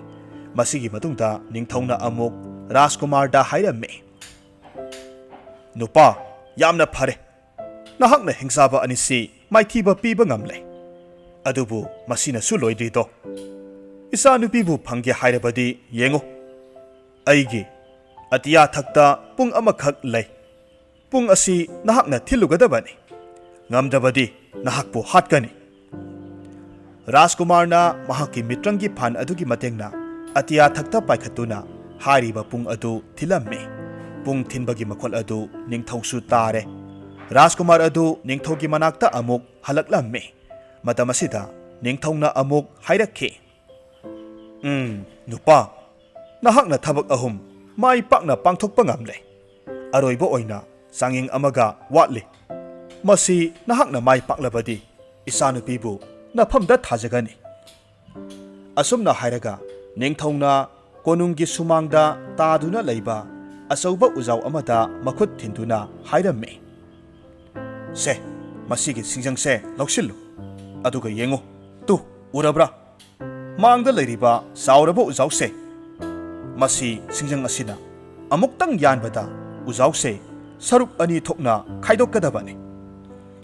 ꯃꯁꯤꯒꯤ ꯃꯇꯨꯡꯗ ꯅꯤꯡꯊꯧꯅ ꯑꯃꯨꯛ ꯔꯥꯖꯀꯨꯃꯥꯔꯗ ꯍꯥꯏꯔꯝꯃꯤ, "ꯅꯨꯄꯥ, ꯌꯥꯝꯅ ꯐꯔꯦ꯫ ꯅꯍꯥꯛꯅ ꯍꯤꯡꯆꯥꯕ ꯑꯅꯤꯁꯤ ꯃꯥꯏꯊꯤꯕ ꯄꯤꯕ ꯉꯝꯂꯦ꯫ ꯑꯗꯨꯕꯨ ꯃꯁꯤꯅꯁꯨ ꯂꯣꯏꯗ꯭ꯔꯤꯗꯣ꯫ ꯏꯆꯥꯅꯨꯄꯤꯕꯨ ꯐꯪꯒꯦ ꯍꯥꯏꯔꯕꯗꯤ ꯌꯦꯡꯉꯨ, ꯑꯩꯒꯤ ꯑꯇꯤꯌꯥ ꯊꯛꯇ ꯄꯨꯡ ꯑꯃꯈꯛ ꯂꯩ꯫ ꯄꯨꯡ ꯑꯁꯤ ꯅꯍꯥꯛꯅ ꯊꯤꯜꯂꯨꯒꯗꯕꯅꯤ꯫ ꯉꯝꯗ꯭ꯔꯕꯗꯤ ꯅꯍꯥꯛꯄꯨ ꯍꯥꯠꯀꯅꯤ꯫" ꯔꯥꯖꯀꯨꯃꯥꯔꯅ ꯃꯍꯥꯛꯀꯤ ꯃꯤꯇ꯭ꯔꯪꯒꯤ ꯐꯥꯟ ꯑꯗꯨꯒꯤ ꯃꯇꯦꯡꯅ ꯑꯇꯤꯌꯥ ꯊꯛꯇ ꯄꯥꯏꯈꯠꯇꯨꯅ ꯍꯥꯏꯔꯤꯕ ꯄꯨꯡ ꯑꯗꯨ ꯊꯤꯜꯂꯝꯃꯤ꯫ ꯄꯨꯡ ꯊꯤꯟꯕꯒꯤ ꯃꯈꯣꯜ ꯑꯗꯨ ꯅꯤꯡꯊꯧꯁꯨ ꯇꯥꯔꯦ꯫ ꯔꯥꯖꯀꯨꯃꯥꯔ ꯑꯗꯨ ꯅꯤꯡꯊꯧꯒꯤ ꯃꯅꯥꯛꯇ ꯑꯃꯨꯛ ꯍꯜꯂꯛꯂꯝꯃꯤ꯫ ꯃꯇꯝ ꯑꯁꯤꯗ ꯅꯤꯡꯊꯧꯅ ꯑꯃꯨꯛ ꯍꯥꯏꯔꯛꯈꯤ, "ꯎꯝ, ꯅꯨꯄꯥ, ꯅꯍꯥꯛꯅ ꯊꯕꯛ ꯑꯍꯨꯝ ꯃꯥꯏ ꯄꯥꯛꯅ ꯄꯥꯡꯊꯣꯛꯄ ꯉꯝꯂꯦ꯫ ꯑꯔꯣꯏꯕ ꯑꯣꯏꯅ ꯆꯥꯡꯌꯦꯡ ꯑꯃꯒ ꯋꯥꯠꯂꯤ꯫ ꯃꯁꯤ ꯅꯍꯥꯛꯅ ꯃꯥꯏ ꯄꯥꯛꯂꯕꯗꯤ ꯏꯆꯥꯅꯨꯄꯤꯕꯨ ꯅꯐꯝꯗ ꯊꯥꯖꯒꯅꯤ꯫" ꯑꯁꯨꯝꯅ ꯍꯥꯏꯔꯒ ꯅꯤꯡꯊꯧꯅ ꯀꯣꯅꯨꯡꯒꯤ ꯁꯨꯃꯥꯡꯗ ꯇꯥꯗꯨꯅ ꯂꯩꯕ ꯑꯆꯧꯕ ꯎꯖꯥꯎ ꯑꯃꯗ ꯃꯈꯨꯠ ꯊꯤꯟꯗꯨꯅ ꯍꯥꯏꯔꯝꯃꯤ, "ꯁꯦ, ꯃꯁꯤꯒꯤ ꯁꯤꯡꯖꯪꯁꯦ ꯂꯧꯁꯤꯜꯂꯨ꯫ ꯑꯗꯨꯒ ꯌꯦꯡꯉꯨ, ꯇꯨ, ꯎꯔꯕ꯭ꯔꯥ? ꯃꯥꯡꯗ ꯂꯩꯔꯤꯕ ꯆꯥꯎꯔꯕ ꯎꯖꯥꯎꯁꯦ꯫ ꯃꯁꯤ ꯁꯤꯡꯖꯪ ꯑꯁꯤꯅ ꯑꯃꯨꯛꯇꯪ ꯌꯥꯟꯕꯗ ꯎꯖꯥꯎꯁꯦ ꯁꯔꯨꯛ ꯑꯅꯤ ꯊꯣꯛꯅ ꯈꯥꯏꯗꯣꯛꯀꯗꯕꯅꯤ꯫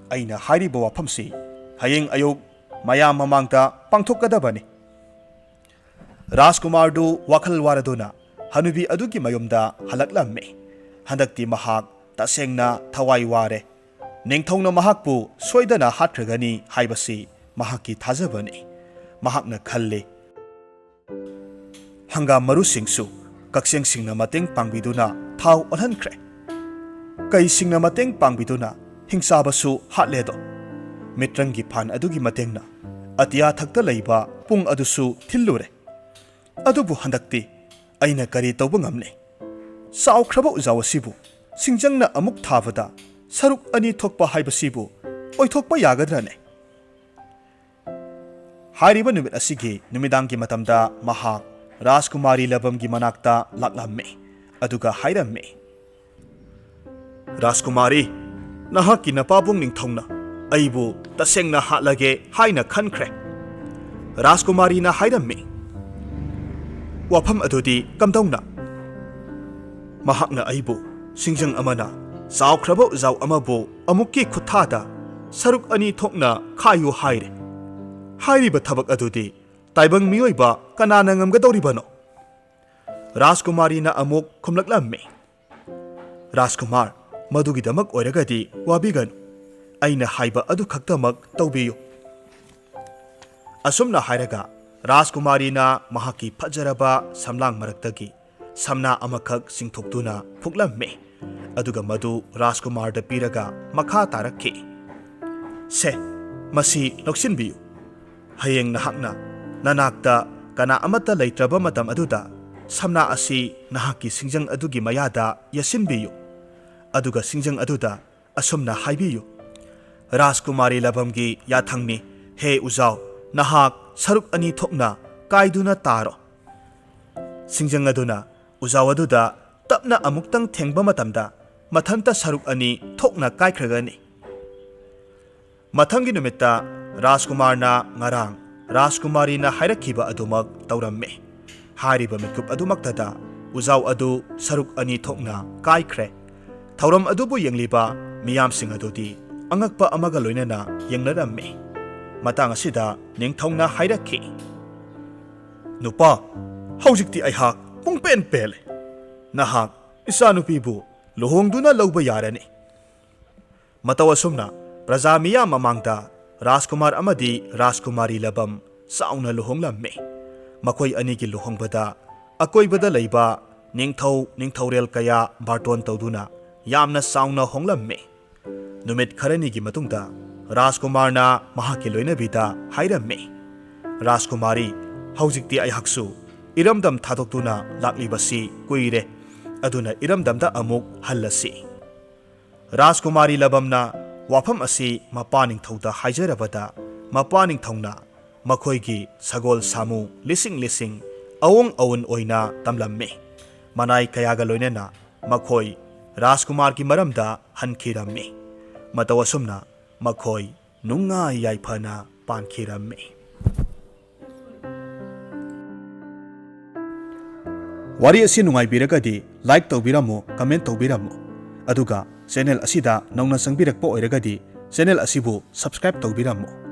ꯑꯩꯅ ꯍꯥꯏꯔꯤꯕ ꯋꯥꯐꯝꯁꯤ ꯍꯌꯦꯡ ꯑꯌꯨꯛ ꯃꯌꯥꯝ ꯃꯃꯥꯡꯗ ꯄꯥꯡꯊꯣꯛꯀꯗꯕꯅꯤ꯫" ꯔꯥꯖꯀꯨꯃꯥꯔꯗꯨ ꯋꯥꯈꯜ ꯋꯥꯔꯗꯨꯅ ꯍꯅꯨꯕꯤ ꯑꯗꯨꯒꯤ ꯃꯌꯨꯝꯗ ꯍꯜꯂꯛꯂꯝꯃꯤ꯫ ꯍꯟꯗꯛꯇꯤ ꯃꯍꯥꯛ ꯇꯁꯦꯡꯅ ꯊꯋꯥꯏ ꯋꯥꯔꯦ꯫ ꯅꯤꯡꯊꯧꯅ ꯃꯍꯥꯛꯄꯨ ꯁꯣꯏꯗꯅ ꯍꯥꯠꯈ꯭ꯔꯒꯅꯤ ꯍꯥꯏꯕꯁꯤ ꯃꯍꯥꯛꯀꯤ ꯊꯥꯖꯕꯅꯤ꯫ ꯃꯍꯥꯛꯅ ꯈꯜꯂꯤ꯫ ꯍꯪꯒꯥꯝ ꯃꯔꯨꯁꯤꯡꯁꯨ ꯀꯛꯆꯦꯡꯁꯤꯡꯅ ꯃꯇꯦꯡ ꯄꯥꯡꯕꯤꯗꯨꯅ ꯊꯥꯎ ꯑꯣꯜꯍꯟꯈ꯭ꯔꯦ꯫ ꯀꯩꯁꯤꯡꯅ ꯃꯇꯦꯡ ꯄꯥꯡꯕꯤꯗꯨꯅ ꯍꯤꯡꯆꯥꯕꯁꯨ ꯍꯥꯠꯂꯦꯗꯣ꯫ ꯃꯤꯇ꯭ꯔꯪꯒꯤ ꯐꯥꯟ ꯑꯗꯨꯒꯤ ꯃꯇꯦꯡꯅ ꯑꯇꯤꯌꯥ ꯊꯛꯇ ꯂꯩꯕ ꯄꯨꯡ ꯑꯗꯨꯁꯨ ꯊꯤꯜꯂꯨꯔꯦ꯫ ꯑꯗꯨꯕꯨ ꯍꯟꯗꯛꯇꯤ ꯑꯩꯅ ꯀꯔꯤ ꯇꯧꯕ ꯉꯝꯂꯤ? ꯆꯥꯎꯈ꯭ꯔꯕ ꯎꯖꯥꯎ ꯑꯁꯤꯕꯨ ꯁꯤꯡꯖꯪꯅ ꯑꯃꯨꯛ ꯊꯥꯕꯗ ꯁꯔꯨꯛ ꯑꯅꯤ ꯊꯣꯛꯄ ꯍꯥꯏꯕꯁꯤꯕꯨ ꯑꯣꯏꯊꯣꯛꯄ ꯌꯥꯒꯗ꯭ꯔꯅꯦ? ꯍꯥꯏꯔꯤꯕ ꯅꯨꯃꯤꯠ ꯑꯁꯤꯒꯤ ꯅꯨꯃꯤꯗꯥꯡꯒꯤ ꯃꯇꯝꯗ ꯃꯍꯥꯛ ꯔꯥꯖꯀꯨꯃꯥꯔꯤ ꯂꯕꯝꯒꯤ ꯃꯅꯥꯛꯇ ꯂꯥꯛꯂꯝꯃꯤ, ꯑꯗꯨꯒ ꯍꯥꯏꯔꯝꯃꯤ, "ꯔꯥꯖꯀꯨꯃꯥꯔꯤ, ꯅꯍꯥꯛꯀꯤ ꯅꯄꯥꯕꯨꯡ ꯅꯤꯡꯊꯧꯅ ꯑꯩꯕꯨ ꯇꯁꯦꯡꯅ ꯍꯥꯠꯂꯒꯦ ꯍꯥꯏꯅ ꯈꯟꯈ꯭ꯔꯦ꯫" ꯔꯥꯖꯀꯨꯃꯥꯔꯤꯅ ꯍꯥꯏꯔꯝꯃꯤ, "ꯋꯥꯐꯝ ꯑꯗꯨꯗꯤ ꯀꯝꯗꯧꯅ?" "ꯃꯍꯥꯛꯅ ꯑꯩꯕꯨ ꯁꯤꯡꯖꯪ ꯑꯃꯅ ꯆꯥꯎꯈ꯭ꯔꯕ ꯎꯖꯥꯎ ꯑꯃꯕꯨ ꯑꯃꯨꯛꯀꯤ ꯈꯨꯠꯊꯥꯗ ꯁꯔꯨꯛ ꯑꯅꯤ ꯊꯣꯛꯅ ꯈꯥꯏꯌꯨ ꯍꯥꯏꯔꯦ꯫ ꯍꯥꯏꯔꯤꯕ ꯊꯕꯛ ꯑꯗꯨꯗꯤ ꯇꯥꯏꯕꯪ ꯃꯤꯑꯣꯏꯕ ꯀꯅꯥꯅ ꯉꯝꯒꯗꯧꯔꯤꯕꯅꯣ?" ꯔꯥꯖꯀꯨꯃꯥꯔꯤꯅ ꯑꯃꯨꯛ ꯈꯨꯝꯂꯛꯂꯝꯃꯤ, "ꯔꯥꯖꯀꯨꯃꯥꯔ, ꯃꯗꯨꯒꯤꯗꯃꯛ ꯑꯣꯏꯔꯒꯗꯤ ꯋꯥꯕꯤꯒꯅꯨ꯫ ꯑꯩꯅ ꯍꯥꯏꯕ ꯑꯗꯨ ꯈꯛꯇꯃꯛ ꯇꯧꯕꯤꯌꯨ꯫" ꯑꯁꯨꯝꯅ ꯍꯥꯏꯔꯒ ꯔꯥꯖꯀꯨꯃꯥꯔꯤꯅ ꯃꯍꯥꯛꯀꯤ ꯐꯖꯔꯕ ꯁꯝꯂꯥꯡ ꯃꯔꯛꯇꯒꯤ ꯁꯝꯅꯥ ꯑꯃꯈꯛ ꯆꯤꯡꯊꯣꯛꯇꯨꯅ ꯐꯨꯛꯂꯝꯃꯤ꯫ ꯑꯗꯨꯒ ꯃꯗꯨ ꯔꯥꯖꯀꯨꯃꯥꯔꯗ ꯄꯤꯔꯒ ꯃꯈꯥ ꯇꯥꯔꯛꯈꯤ, "ꯁꯦ, ꯃꯁꯤ ꯂꯧꯁꯤꯟꯕꯤꯌꯨ꯫ ꯍꯌꯦꯡ ꯅꯍꯥꯛꯅ ꯅꯅꯥꯛꯇ ꯀꯅꯥ ꯑꯃꯠꯇ ꯂꯩꯇ꯭ꯔꯕ ꯃꯇꯝ ꯑꯗꯨꯗ ꯁꯝꯅꯥ ꯑꯁꯤ ꯅꯍꯥꯛꯀꯤ ꯁꯤꯡꯖꯪ ꯑꯗꯨꯒꯤ ꯃꯌꯥꯗ ꯌꯦꯠꯁꯤꯟꯕꯤꯌꯨ꯫ ꯑꯗꯨꯒ ꯁꯤꯡꯖꯪ ꯑꯗꯨꯗ ꯑꯁꯨꯝꯅ ꯍꯥꯏꯕꯤꯌꯨ, 'ꯔꯥꯖꯀꯨꯃꯥꯔꯤ ꯂꯕꯝꯒꯤ ꯌꯥꯊꯪꯅꯤ꯫ ꯍꯦ ꯎꯖꯥꯎ, ꯅꯍꯥꯛ ꯁꯔꯨꯛ ꯑꯅꯤ ꯊꯣꯛꯅ ꯀꯥꯏꯗꯨꯅ ꯇꯥꯔꯣ.'" ꯁꯤꯡꯖꯪ ꯑꯗꯨꯅ ꯎꯖꯥꯎ ꯑꯗꯨꯗ ꯇꯞꯅ ꯑꯃꯨꯛꯇꯪ ꯊꯦꯡꯕ ꯃꯇꯝꯗ ꯃꯊꯟꯇ ꯁꯔꯨꯛ ꯑꯅꯤ ꯊꯣꯛꯅ ꯀꯥꯏꯈ꯭ꯔꯒꯅꯤ꯫ ꯃꯊꯪꯒꯤ ꯅꯨꯃꯤꯠꯇ ꯔꯥꯖꯀꯨꯃꯥꯔꯅ ꯉꯔꯥꯡ ꯔꯥꯖꯀꯨꯃꯥꯔꯤꯅ ꯍꯥꯏꯔꯛꯈꯤꯕ ꯑꯗꯨꯃꯛ ꯇꯧꯔꯝꯃꯤ꯫ ꯍꯥꯏꯔꯤꯕ ꯃꯤꯀꯨꯞ ꯑꯗꯨꯃꯛꯇꯗ ꯎꯖꯥꯎ ꯑꯗꯨ ꯁꯔꯨꯛ ꯑꯅꯤ ꯊꯣꯛꯅ ꯀꯥꯏꯈ꯭ꯔꯦ꯫ ꯊꯧꯔꯝ ꯑꯗꯨꯕꯨ ꯌꯦꯡꯂꯤꯕ ꯃꯤꯌꯥꯝꯁꯤꯡ ꯑꯗꯨꯗꯤ ꯑꯉꯛꯄ ꯑꯃꯒ ꯂꯣꯏꯅꯅ ꯌꯦꯡꯅꯔꯝꯃꯤ꯫ ꯃꯇꯥꯡ ꯑꯁꯤꯗ ꯅꯤꯡꯊꯧꯅ ꯍꯥꯏꯔꯛꯈꯤ, "ꯅꯨꯄꯥ, ꯍꯧꯖꯤꯛꯇꯤ ꯑꯩꯍꯥꯛ ꯄꯨꯡꯄꯦꯟ ꯄꯦꯜꯂꯦ꯫ ꯅꯍꯥꯛ ꯏꯆꯥꯅꯨꯄꯤꯕꯨ ꯂꯨꯍꯣꯡꯗꯨꯅ ꯂꯧꯕ ꯌꯥꯔꯅꯤ꯫" ꯃꯇꯧ ꯑꯁꯨꯝꯅ ꯄ꯭ꯔꯖꯥ ꯃꯤꯌꯥꯝ ꯃꯃꯥꯡꯗ ꯔꯥꯖꯀꯨꯃꯥꯔ ꯑꯃꯗꯤ ꯔꯥꯖꯀꯨꯃꯥꯔꯤ ꯂꯕꯝ ꯆꯥꯎꯅ ꯂꯨꯍꯣꯡꯂꯝꯃꯤ꯫ ꯃꯈꯣꯏ ꯑꯅꯤꯒꯤ ꯂꯨꯍꯣꯡꯕꯗ ꯑꯀꯣꯏꯕꯗ ꯂꯩꯕ ꯅꯤꯡꯊꯧ ꯅꯤꯡꯊꯧꯔꯦꯜ ꯀꯌꯥ ꯕꯥꯔꯇꯣꯟ ꯇꯧꯗꯨꯅ ꯌꯥꯝꯅ ꯆꯥꯎꯅ ꯍꯣꯡꯂꯝꯃꯤ꯫ ꯅꯨꯃꯤꯠ ꯈꯔꯅꯤꯒꯤ ꯃꯇꯨꯡꯗ ꯔꯥꯖꯀꯨꯃꯥꯔꯅ ꯃꯍꯥꯛꯀꯤ ꯂꯣꯏꯅꯕꯤꯗ ꯍꯥꯏꯔꯝꯃꯤ, "ꯔꯥꯖꯀꯨꯃꯥꯔꯤ, ꯍꯧꯖꯤꯛꯇꯤ ꯑꯩꯍꯥꯛꯁꯨ ꯏꯔꯝꯗꯝ ꯊꯥꯗꯣꯛꯇꯨꯅ ꯂꯥꯛꯂꯤꯕꯁꯤ ꯀꯨꯏꯔꯦ, ꯑꯗꯨꯅ ꯏꯔꯝꯗꯝꯗ ꯑꯃꯨꯛ ꯍꯜꯂꯁꯤ꯫" ꯔꯥꯖꯀꯨꯃꯥꯔꯤ ꯂꯕꯝꯅ ꯋꯥꯐꯝ ꯑꯁꯤ ꯃꯄꯥ ꯅꯤꯡꯊꯧꯗ ꯍꯥꯏꯖꯔꯕꯗ, ꯃꯄꯥ ꯅꯤꯡꯊꯧꯅ ꯃꯈꯣꯏꯒꯤ ꯁꯒꯣꯜ ꯁꯥꯃꯨ ꯂꯤꯁꯤꯡ ꯂꯤꯁꯤꯡ ꯑꯋꯣꯡ ꯑꯋꯨꯟ ꯑꯣꯏꯅ ꯇꯝꯂꯝꯃꯤ꯫ ꯃꯅꯥꯏ ꯀꯌꯥꯒ ꯂꯣꯏꯅꯅ ꯃꯈꯣꯏ ꯔꯥꯖꯀꯨꯃꯥꯔꯒꯤ ꯃꯔꯝꯗ ꯍꯟꯈꯤꯔꯝꯃꯤ꯫ ꯃꯇꯧ ꯑꯁꯨꯝꯅ ꯃꯈꯣꯏ ꯅꯨꯡꯉꯥꯏ ꯌꯥꯏꯐꯅ ꯄꯥꯟꯈꯤꯔꯝꯃꯤ꯫ ꯋꯥꯔꯤ ꯑꯁꯤ ꯅꯨꯡꯉꯥꯏꯕꯤꯔꯒꯗꯤ like ꯇꯧꯕꯤꯔꯝꯃꯨ, comment ꯇꯧꯕꯤꯔꯝꯃꯨ, ꯑꯗꯨꯒ channel ꯑꯁꯤꯗ ꯅꯧꯅ ꯆꯪꯕꯤꯔꯛꯄ ꯑꯣꯏꯔꯒꯗꯤ channel ꯑꯁꯤꯕꯨ subscribe ꯇꯧꯕꯤꯔꯝꯃꯨ꯫